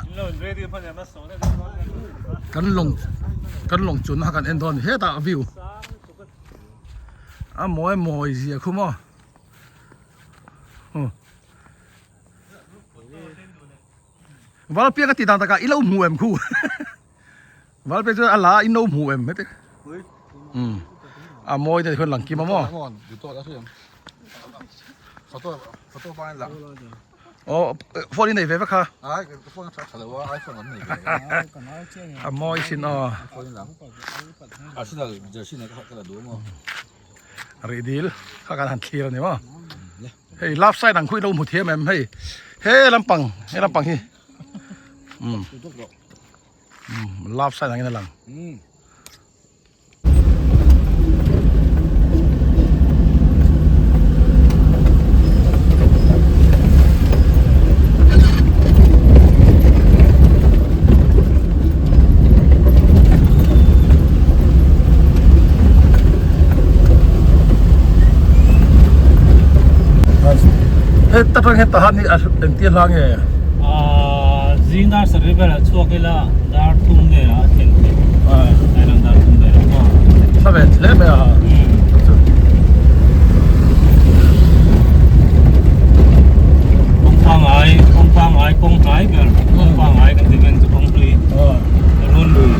kan lawng kan lawng chunna kha kan en dawn a ni hetah view a mawi mawi zia khu maw Valpianga tih dan takah i lo hmu em khu Valpianga chuan a la in lo hmu em heti. A mawi te hian lang kim a maw? Aw phone i nei ve vek kha. A mawi sin aw. Rih dil kha kan han thlir a ni maw? Hei love sign ang khu i lo hmu thiam em hei he lampang he lampang hi um love sign angin a lang. Heta tang heta han hi a engtir hla nge? Zing dar sarih velah chhuak ila dar thum velah a thleng theih. Thailand dar thum velah maw? Hla ve hle mai a. Kawng pangai, kawng pangai, kawng hnai ber, kawng pangai kan ti ven chu kawng hlui. Run lui.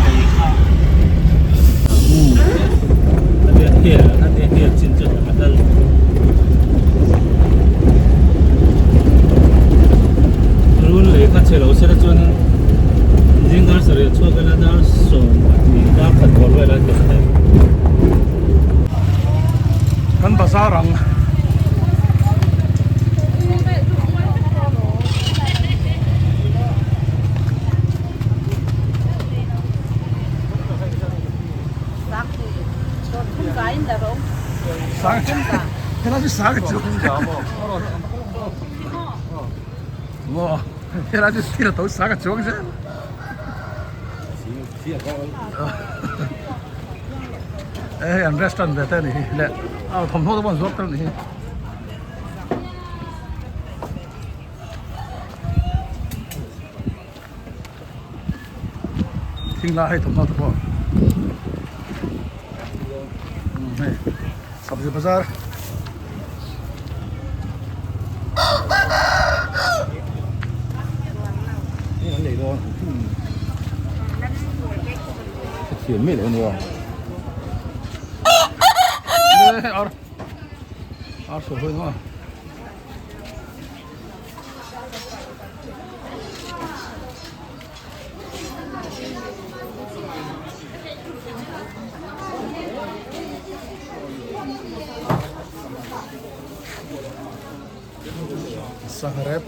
Hei kha. Khatia hel, khatia hel chin chu a hal. Run lei kha chhe lo sela chuan zing dar sarih chhuak ila dar 10 dar khat bawr vel a tel thei. Kan bazar ang. Sang helai chu sang chu maw helai chu thil a to sang a chuang zel hei an restaurant ve te a ni hi leh a thawmhnaw te pawh an zuar tel a ni hi. Thing lai hei thawmhnaw te pawh hei sabzi bazar ar ar sawi maw. Sangha rep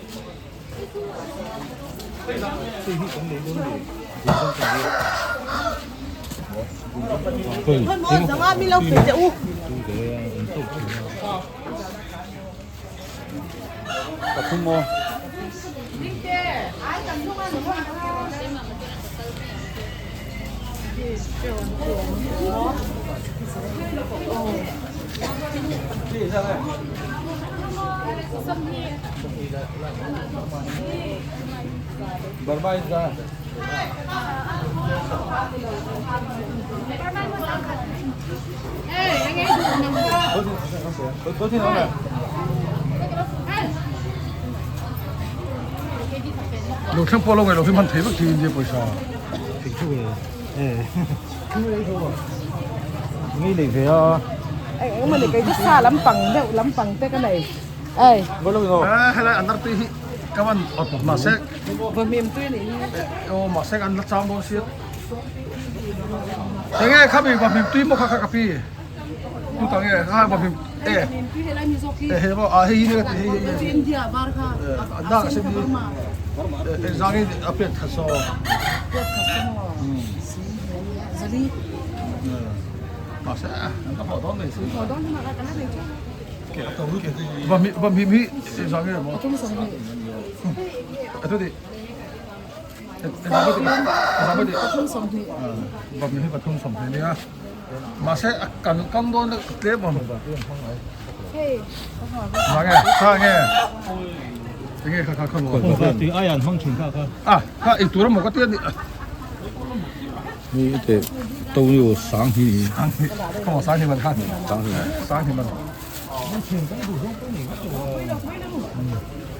Pathum aw. Burma in za. Lo thleng pawh lo ngaih lo hi hman thei vek thei India pawisa. Ngei nei ve a. Eng emaw ni kei chu sa lampang deuh lampang te ka nei. Ei. Helai an artui hi ka van awt bawk mahse. Vawhmim tui nih hi. Aw mahse an la cham dawn sia. Enge khami vahmim tui maw kha kha ka pi tu ta nge kha vahmim e e he maw a hei hi ka ti hei hei India var kha a dak a sin hi e zangin a pek kha saw pek kha saw zali mahse an ka haw dawn mai si haw dawn ma ka la nei chu vahmim vahmim hi zangin maw a tu di Pathum 20 nia mahse a kan kam dawn tlem awm mange kha nge enge kha kha kha kha tui ai an hmang thin kha kha a kha ei tur amaw ka tia ni ni te to ni sang hi sang hi kha sang hi man kha sang hi sang hi man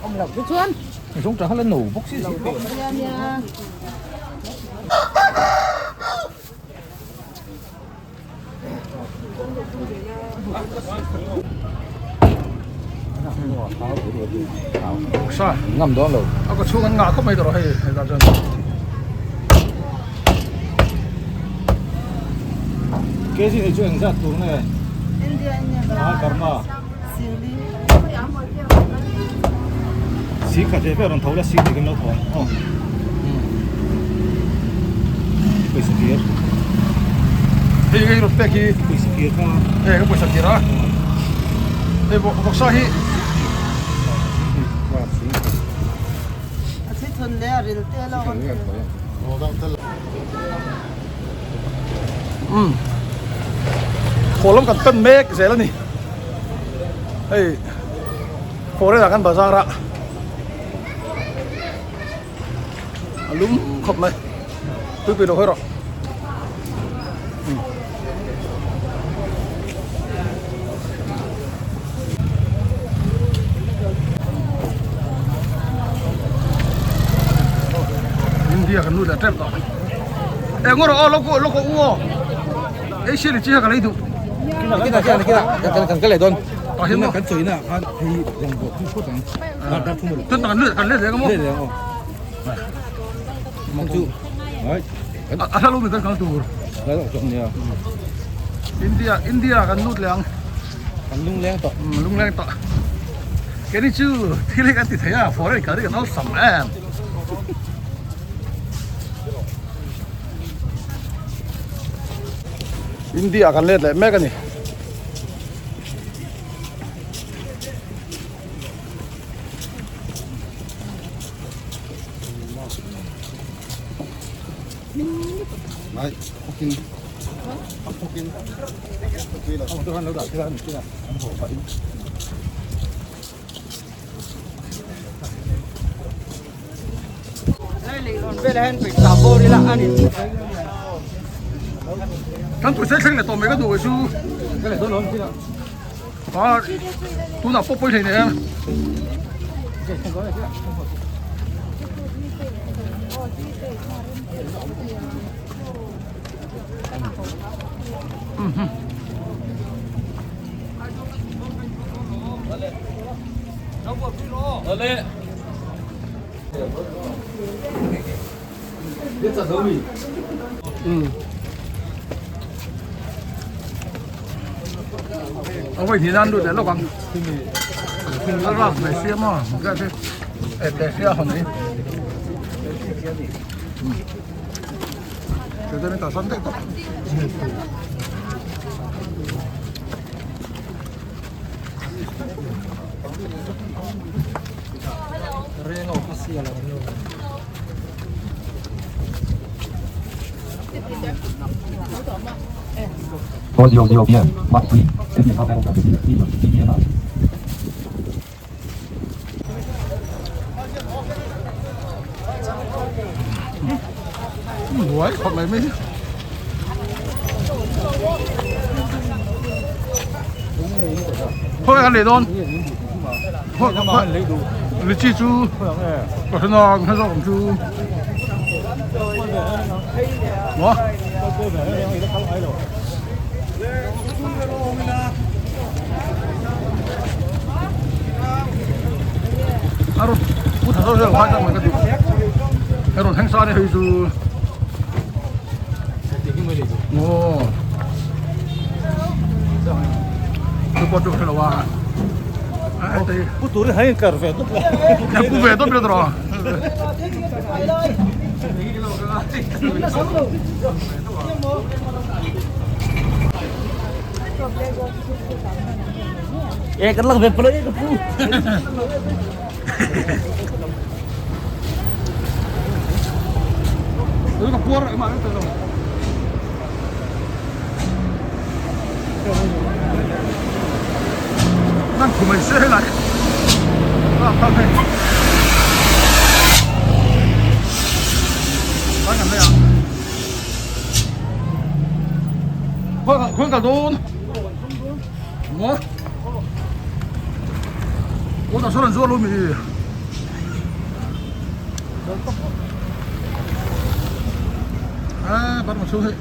Ông lộc cái chuan Giống trà là nổ bốc xí xí Sa ngam dawn lo. A ka chhung an ngah khawp mai tawh hei hetah chuan. KG hi chu engzat tur nge? India India. Ah Burma. Si khat ve ve rawn tho la si tih kan lo thawn aw. Pawisa kir. Hei hei rawn pek hi. Pawisa kir kha. Hei ka pawisa kir a. Hei vawksa hi. A thi thun le a ril te lo. Um. Haw lam kan pan mek zel a ni. Hei foreign ah kan bazar a. A lum khawp mai. Tuipui lo hawi rawh. India kan lut leh tep tawh. Eng rawh aw lo ko lo ko u aw. Ei sia leh chi kha ka lei duh. Kina kina kina kan kan leh dawn. Tah hian maw? Kan chawina ah khan hei reng bawk chu phawt ang. Dar dar thum a ni. Tun tak kan lut kan let leh ang maw? Let leh ang aw. Mang chu. Ai. A hla lo mi kan kal tur. Hla lo chuang nia. India India kan lut leh ang. Kan lungleng tawh. Lungleng tawh. Keni chu thil hi kan ti thei a foreign kal hi kan awlsam em. India kan let leh mek a ni. Kan pawisa thleng leh tawh mai ka duh chu a tunah pawh pawi hlei nei a. A vawi hnih nan lut leh lawk ang a rap ve sia maw e te sia hawn hi Cho nên cả sân đấy Buai khawp mai mai. Khawi kan lei dawn. Lichi chu ka hre na ka hre zawk ang chu. Maw? A rawn pu tha zawk zawk khai mai ka duh a rawn thleng sa a ni hei chu aw chu pawh chu ka hrelo a pu tur hi a inkar ve dawp la pu ve dawp la tawh E kan lak ve pala e ka pu. Ka puar em ah te lo. Nang khumai se helai. Ah phal phei. Kan kan lei ang. Khawi kal dawn? Maw? Aw tah sawn an zuar lo mi? A Burma chhung hi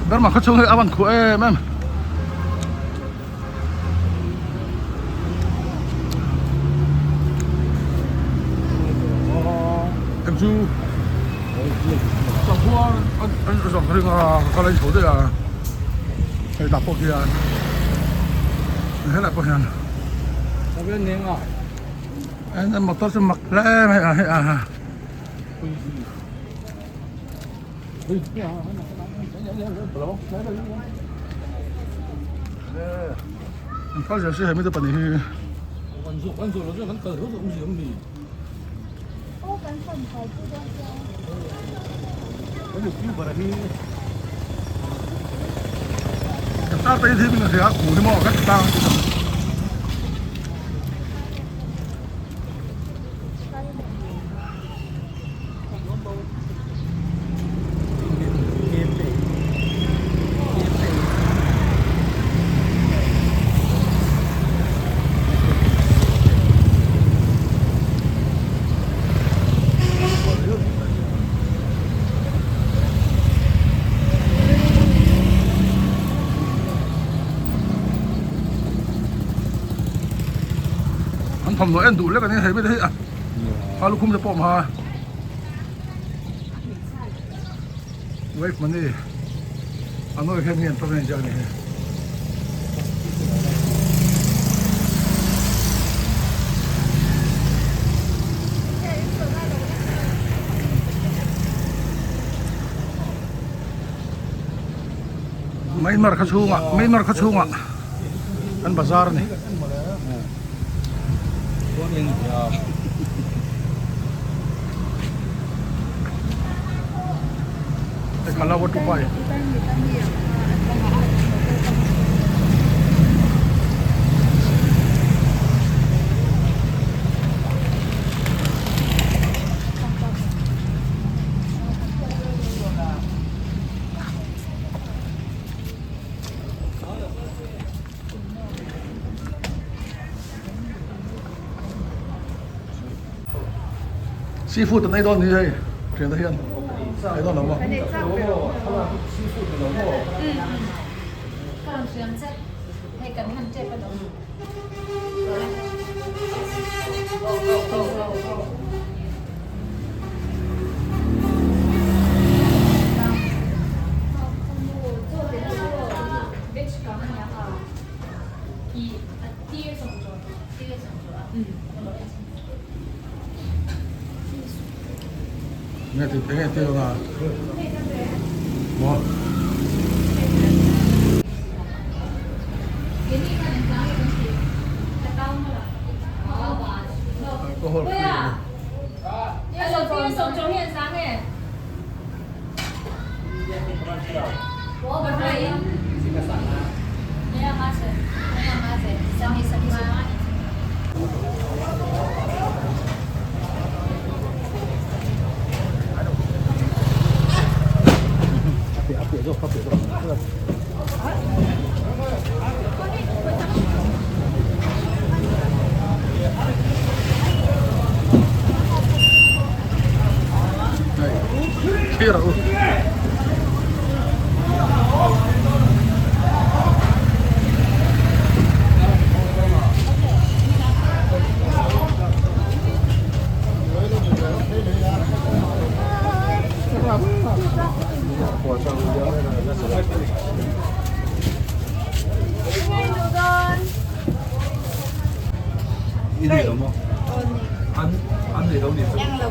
Burma khaw chhung hi a van khuh em em. chu sanghua an zawrh ka ring a ka kal a in chho daih a hei tah pawh khian helai pawh hian motor chu mak hle mai a hei a. An kal zel si hemi te pahnih hi. Tar te hi min hria ku hi maw ka ti tang. An thawmhnaw en duh lek a ni hei ber hi a. A lukhum te pawh awm ha wave money a nawi hian mi an tawng en chiah a ni hi. Myanmar khaw chhungah Myanmar khaw chhungah an bazar a ni. Seafood an ei dawn ni hei thian te hian ei dawn lo maw. Nge ti nge ti na maw. Alcohol free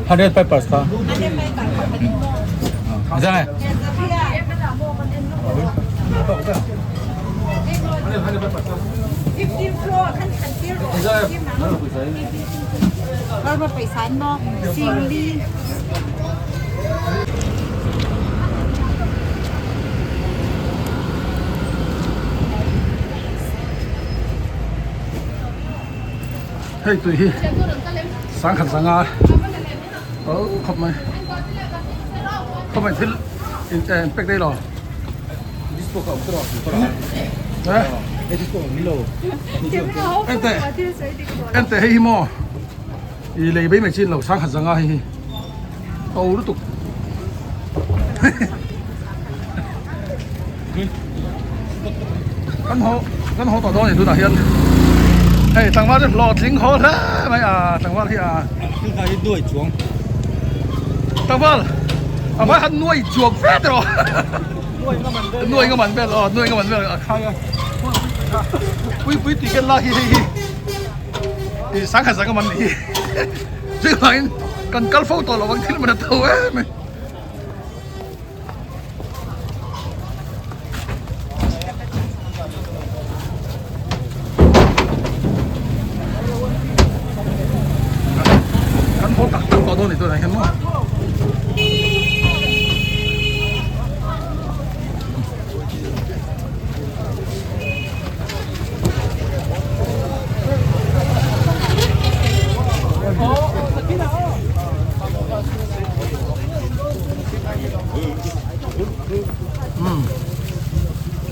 Hundred peppers kha. Hei tui hi sangkhat zanga to khawp mai khawp mai thil in pek daih lo ente ente hei hi maw i lei bai mai chin lo sangkhat zanga hei hi to lutuk kan haw kan haw tawh dawn a ni tunah hian hei tlangval chu hlawhtling haw hle mai a tlangval hi a. Tlangval a hmai khan nuai chuak ve te rawh nuai nga man vel aw nuai nga man vel a khai a pui pui tih ken la hi hei hi i sangha sangha man ni hi chuvangin kan kal fo tawh lovang thil man a to em mai. Kan haw tak tak tawh dawn ni tunah hian maw.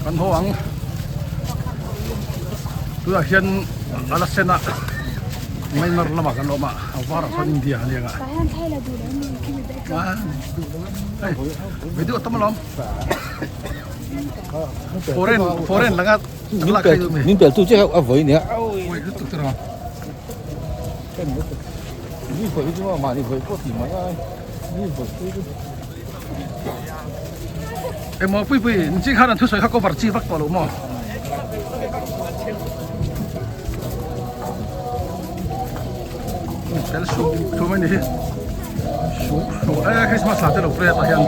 Kan haw ang tunah hian a la sen a Myanmar lamah kan awm a a varah sawn India a nia a hei video tam alawm foreign foreign langa lak khai duh mi min pel tu che a vawi nia vawi lutuk te rawh mi vawi chu mahni vawi pawh tih mai a mi vawi chu Emaw pui pui in chi khan an thusawi kha cover chi vak tawh lo maw? Tel sup sup mai ni hi sup sup e Christmas la te lo play tah hian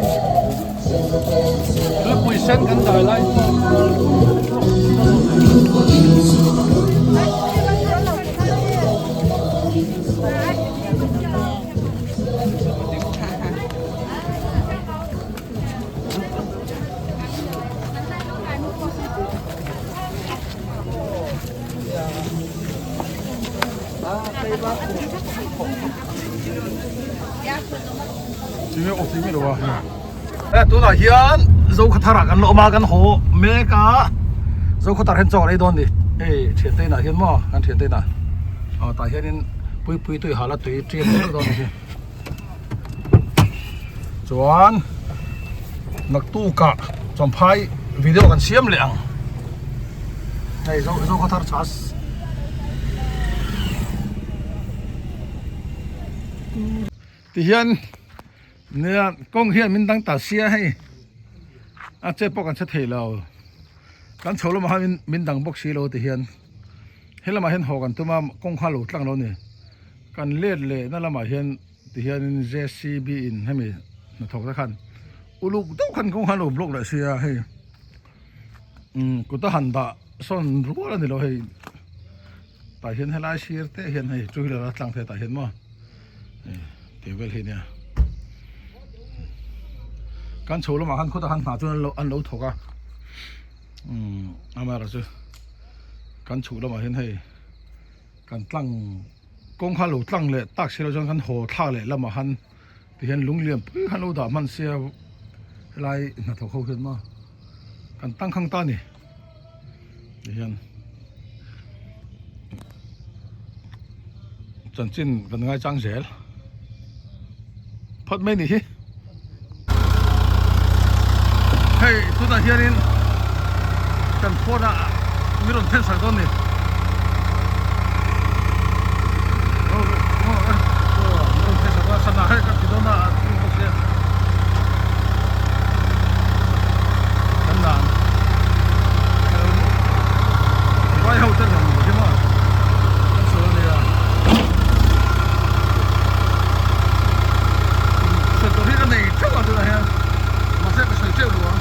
Tupui sen kan dai lai Tunah hian Zokhathar ah kan la awm a kan haw mek a Zokhathar hian chaw a ei dawn a ni hei thiante inah hian maw kan thiante inah aw tah hianin puipui tui hal a tui ṭiam deuh dawn a ni hi. Chuan naktukah Champhai video kan siam leh ang hei zo zo khaw thar chhas tihian nia kawng hian min dang ta sia hei a chet pawh kan che thei lo kan chho lamah khan min dang bawk si lo tihian helamah hian haw kan tum a kawng kha a lo tlang lo a ni. Kan let leh na lamah hian tihianin JCB in hemi hnathawk te khan uluk deuh khan kawng khan lo block leh sia hei umm kut a han dah sawn rual a ni lo hei tah hian helai sir te hian hei two wheeler a tlang phei tah hian maw hei tih vel hi ania kan chho lamah khan khawtah khan hna chuan an lo thawk a umm amaherawhchu kan chhuh lamah hian hei. Kan tlang kawng kha lo tlang leh tak si lo chuan kan haw thlak leh lamah khan tihian lung lian pui khan lo dah hman sia helai hnathawk ho hian maw kan tangkhang ta a ni tihian chanchin kan ngaichang zel phawt mai ni hi. Hei tunah hianin kan phone a mi rawn then sak dawn ni. Rawn then sak dawn sana hei ka ti dawn a a bawk sia. Kan dan. Vai ho ten rawn hi maw. Kan sawi ania. Sawi tur hi ka nei theuh a tunah hian mahse ka sawi teuh lo ang.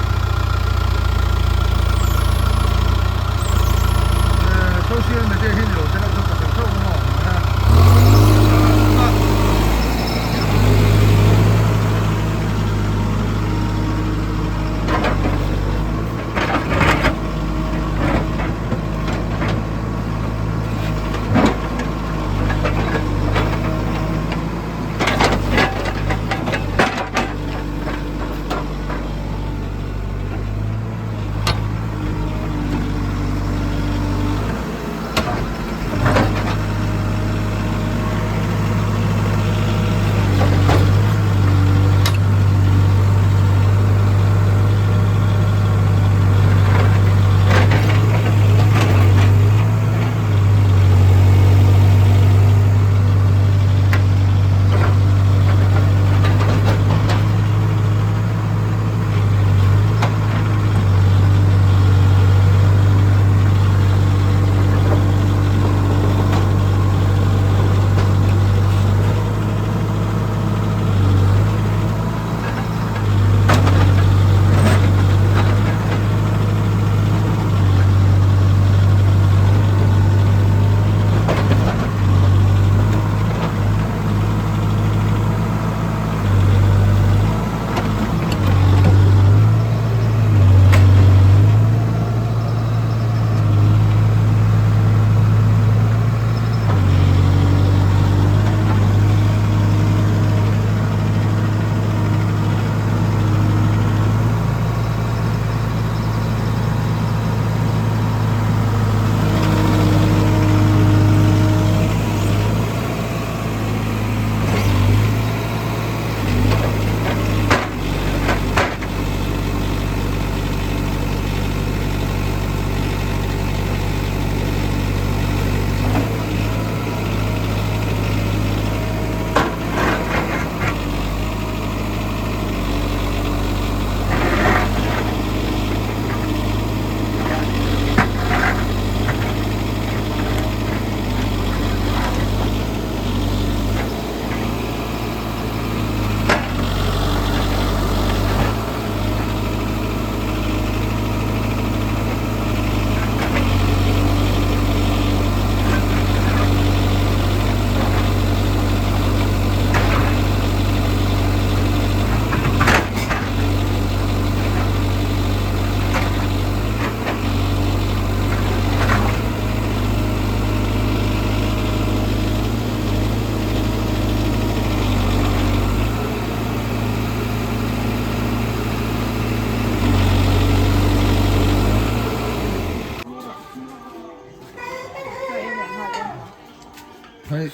Hei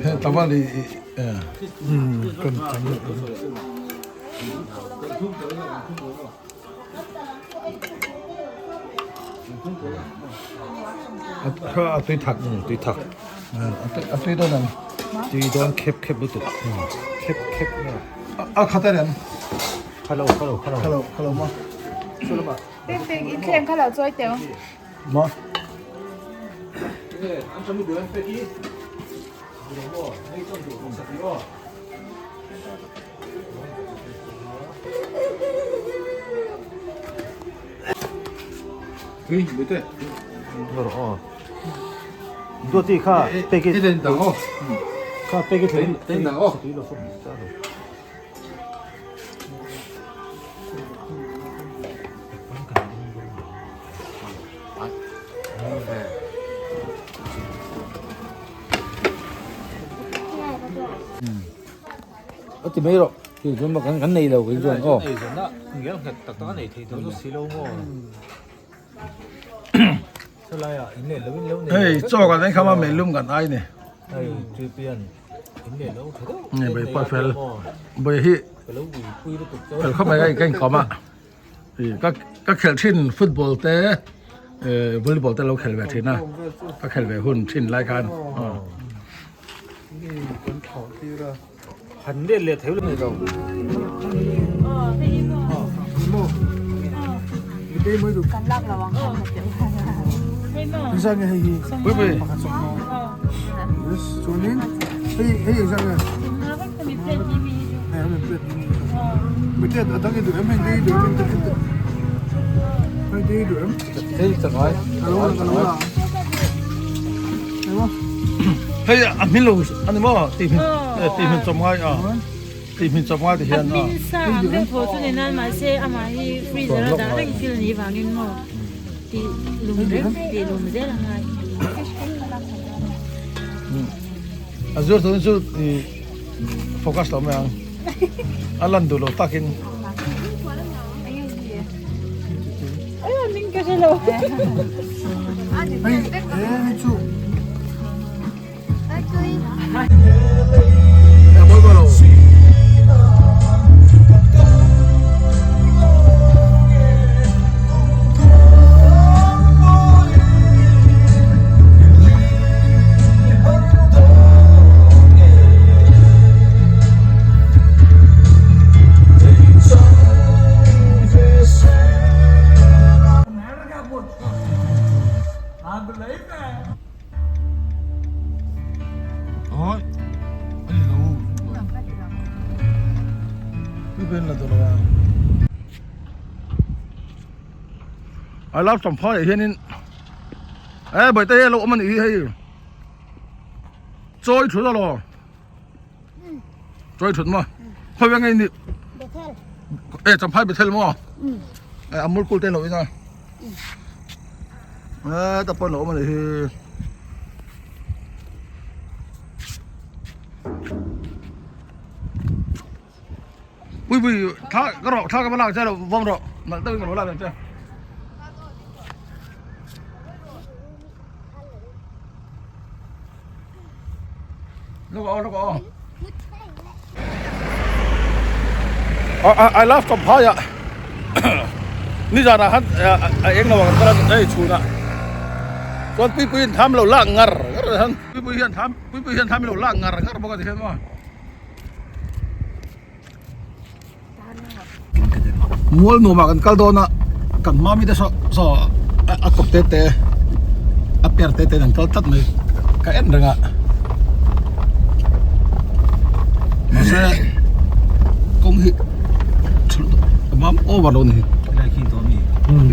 he tawal i kan kan a tui thak tui thak a tui dawn em tui dawn khep khep lutuk khep khep a khat a rem khalo khalo khalo khalo khalo ma Pek pek i thleng kha lo chawi teu. Ma. Duati kha peki kha peki thleng A ti mai rawh khi chuan kan kan nei lo kei chuan aw. Nei zawn a ngel nghet tak tak a nei thei dawn si lo maw. Chulai ah in leh lo in lo nei. Hei chaw kan ei kham a meilum kan ai ni. Hei tuipian in leh lo tha deuh. Ni bai pawh fel bai hi fel khawp mai ka inkhawm a ka ka khelh thin football te volleyball te lo khel ve thin a ka khel ve hun thin lai khan han let leh thei lo ni lo pui pui Hei a hmin lo a ni maw tih hmin tih hmin chawp ngai a tih hmin chawp ngai ti hian a. Hmin sa ang deuh thaw chu ni nan mahse amah hi freezer a dah reng thil ni vangin maw tih lum reng tih lum zel a ngai. A zuar tun chu i focus lo mai ang a lan duh lo takin. I love Champhai ah hianin e bawihte hi a lo awm a nih hi hei chawi thut alaw chawi thut maw khawi veng nge i nih e Champhai Bethel maw e Amul kul te lo in a e ta pawn lo awm a nih hi. Pui pui thla ka rawh thla ka va lak che lo vawm rawh nalh deuhin ka lo lak ang che. Look oh look oh. I love Champhai ah nizanah khan a eng lo ang kan kal a hei chhunah chuan puipui in tham lo lak ngar ngar hian puipui hian tham puipui hian tham lo lak ngar ngar bawk a ti hian maw. Mual nuamah kan kal dawn a kan hma mite saw saw a kawp te te a per te te an kal tlat mai ka en reng a mahse kawng hi a mam over lo a ni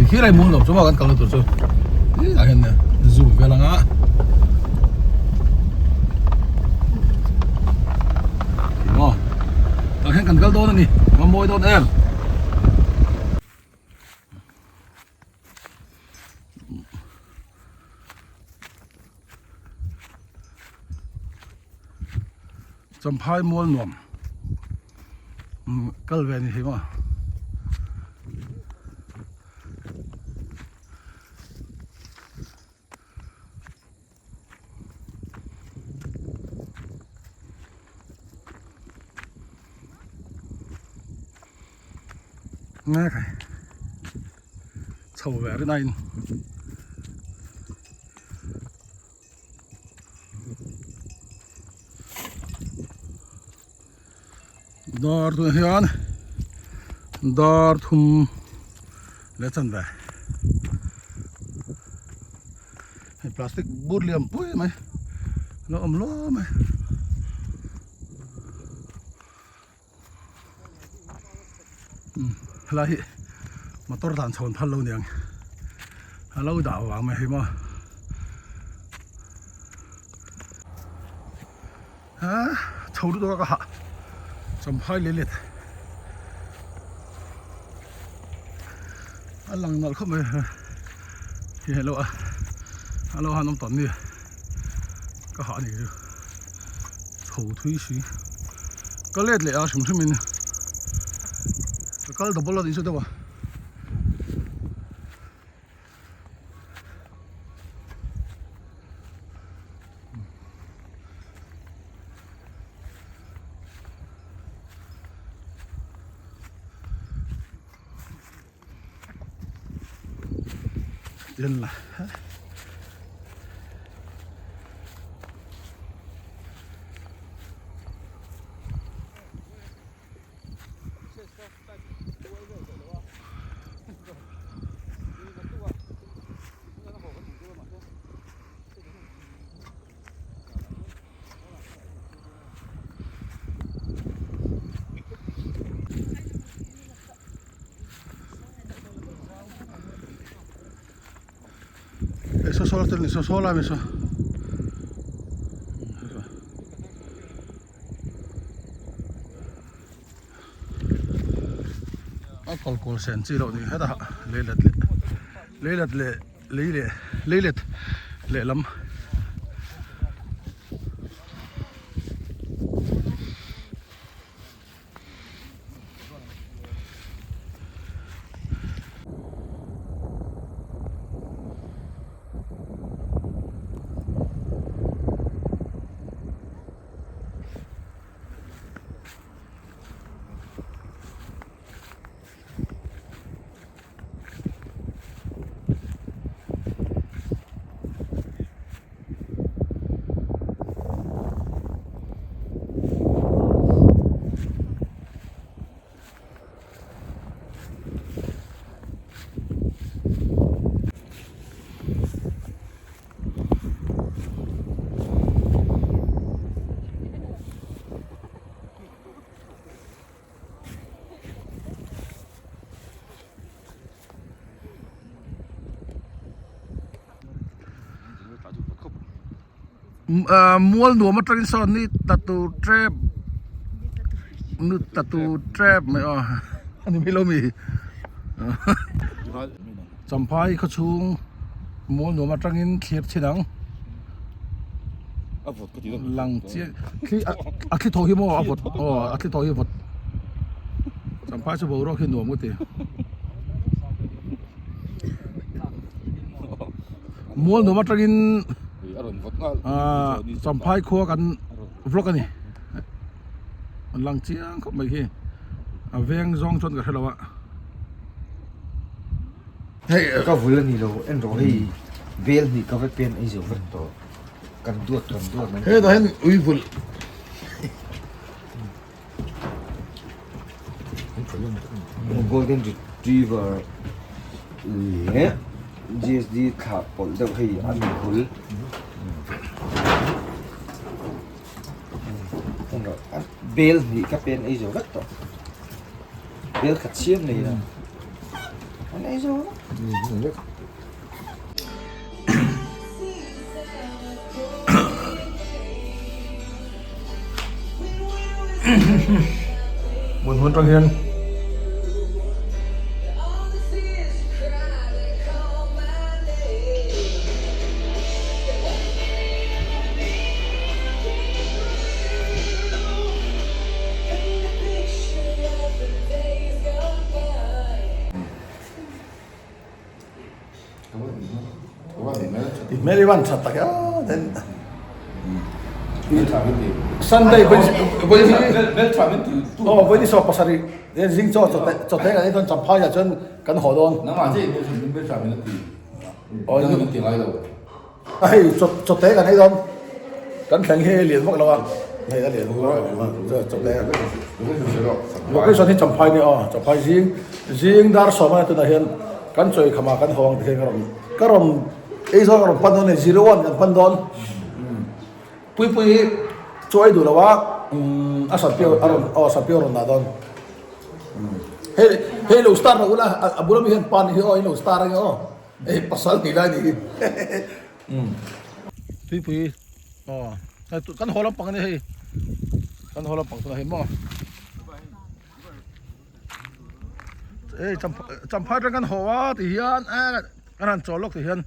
hi lai mual nuam chu maw kan kalna tur chu ah hian zoom vel ang a. Maw tah hian kan kal dawn a ni a mawi dawn em. Champhai mual nuam kal ve a ni thei maw. Nge khai chho ve rin a in. Dar tunah hian dar thum leh chanve hei plastic bur lian pui mai a lo awm luam mai. Helai hi motor dan chhawn phal lo niang a lo dah vang mai hi maw a chho lutuk a ka hah champhai leh let a lang nalh khawp mai hi hei lo a a lo han awm tawn ni ka hah a ni chu. Chho thui si ka let leh a hrim hrim in ka kal double a nih chu deuh a. Yalla. Hei saw saw te saw saw lai mai saw a kal kawl sen chi loh ni hetah leilet leh leilet leh lei leh leilet lehlam. Mual nuam atangin sawn ni tla tur tep ni tla tur tep mai aw a ni mai lo mi Champhai khawchhung mual nuam atangin thlir chhin ang lang chiang thli a thli thaw hi maw a vawt aw a thli thaw hi a vawt Champhai chu boruak hi nuam ka ti. Mual nuam atangin Champhai khua kan vlog a ni an lang chiang khawp mai khi a veng zawng chuan ka hre lo a. Hei ka vul a ni lo en rawh hei bel hnih ka va pen ei zo vek tawh kan duat kan duat mai. Hetah hian ui vulh. Golden Retriever leh GSD thlah pawlh deuh hei an bul bel hnih ka pen ei zo vek tawh bel khat siam nei a an ei zo vek. Hmun hmun atang hian I hmel hi van that tak e aw then. Sunday aw vawi ni sawm pasarih zing chaw chawte kan ei dawn champhai ah chuan kan haw dawn. A hei chawte kan ei dawn kan thleng hi lian vak lo a hei a lian chawte location hi champhai nia aw champhai zing zing dar sawm a tunah hian kan chawi kham ah kan haw ang ti hian ka rawn ka rawn ei zawn ka rawn pan dawn a ni 01 kan pan dawn Puipui hi chaw ei duh lo a a satpiau a rawn aw satpiau a rawn dah dawn hei hei lo star lo ula a bula mi hian pa ni hi aw in lo star ange aw hei pasal ni lai ni hi Puipui aw kan haw lampang ani hei kan haw lampang tunah hi maw hei champhai atang kan haw a ti hian kan han chawl lawk ti hian.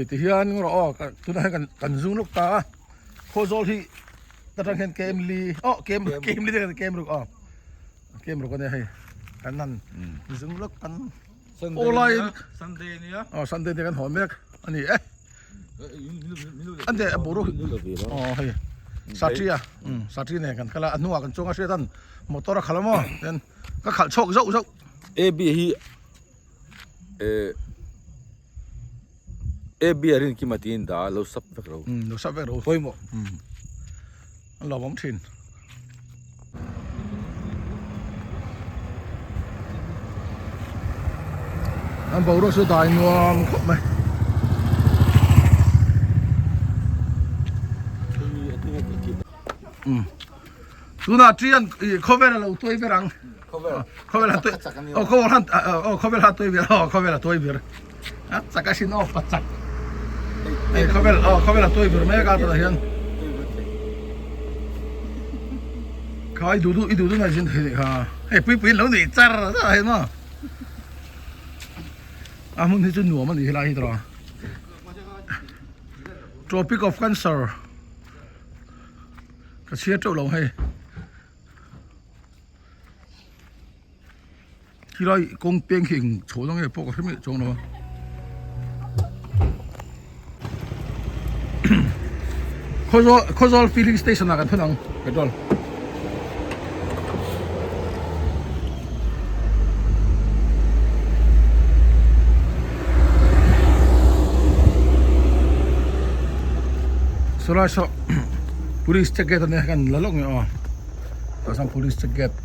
Ti hian rawh aw tunah hian kan zung lawk ta a khawzawl hi ta tang hian kem li aw kem kem li te kem ruk aw kem ruk ania hei kan han zung lawk kan aw lai Sunday nia aw Sunday nia kan haw mek ani e ande a boruak aw hei satria satria nen kan kal a a hnungah kan chuang a hriat an motor a khalh a maw ten ka khalh chhawk zauh zauh. AB hi eh AB a rin kima tiin dah a lo sub vek ro. Um lo sub vek ro. Pawimawh. Um an lo awm thin. An boruak chu dai nuam khawp mai. Um tunah ṭian ih khawvel a lo tuai ber ang. Khawvel a tuai aw khawvel han aw khawvel han tuai ber aw khawvel a tuai ber a chak a sin aw pa chak hei khawvel aw khawvel a tuai ber mek a tunah hian kha i duh duh i duh duh nai zin thei kha hei pui pui lo nei char char a hei maw a hmun hi chu nuam a ni helai hi tawh Tropic of Cancer ka chhiar teuh lo hei. Khilai kawng peng khi eng chho na nge pawh ka hre miah chuang lo a. Khawzawl Khawzawl filling station ah kan thun ang petrol. Sawlai saw police check gate a nia kan la lawk nge aw. Tah chuan police check gate.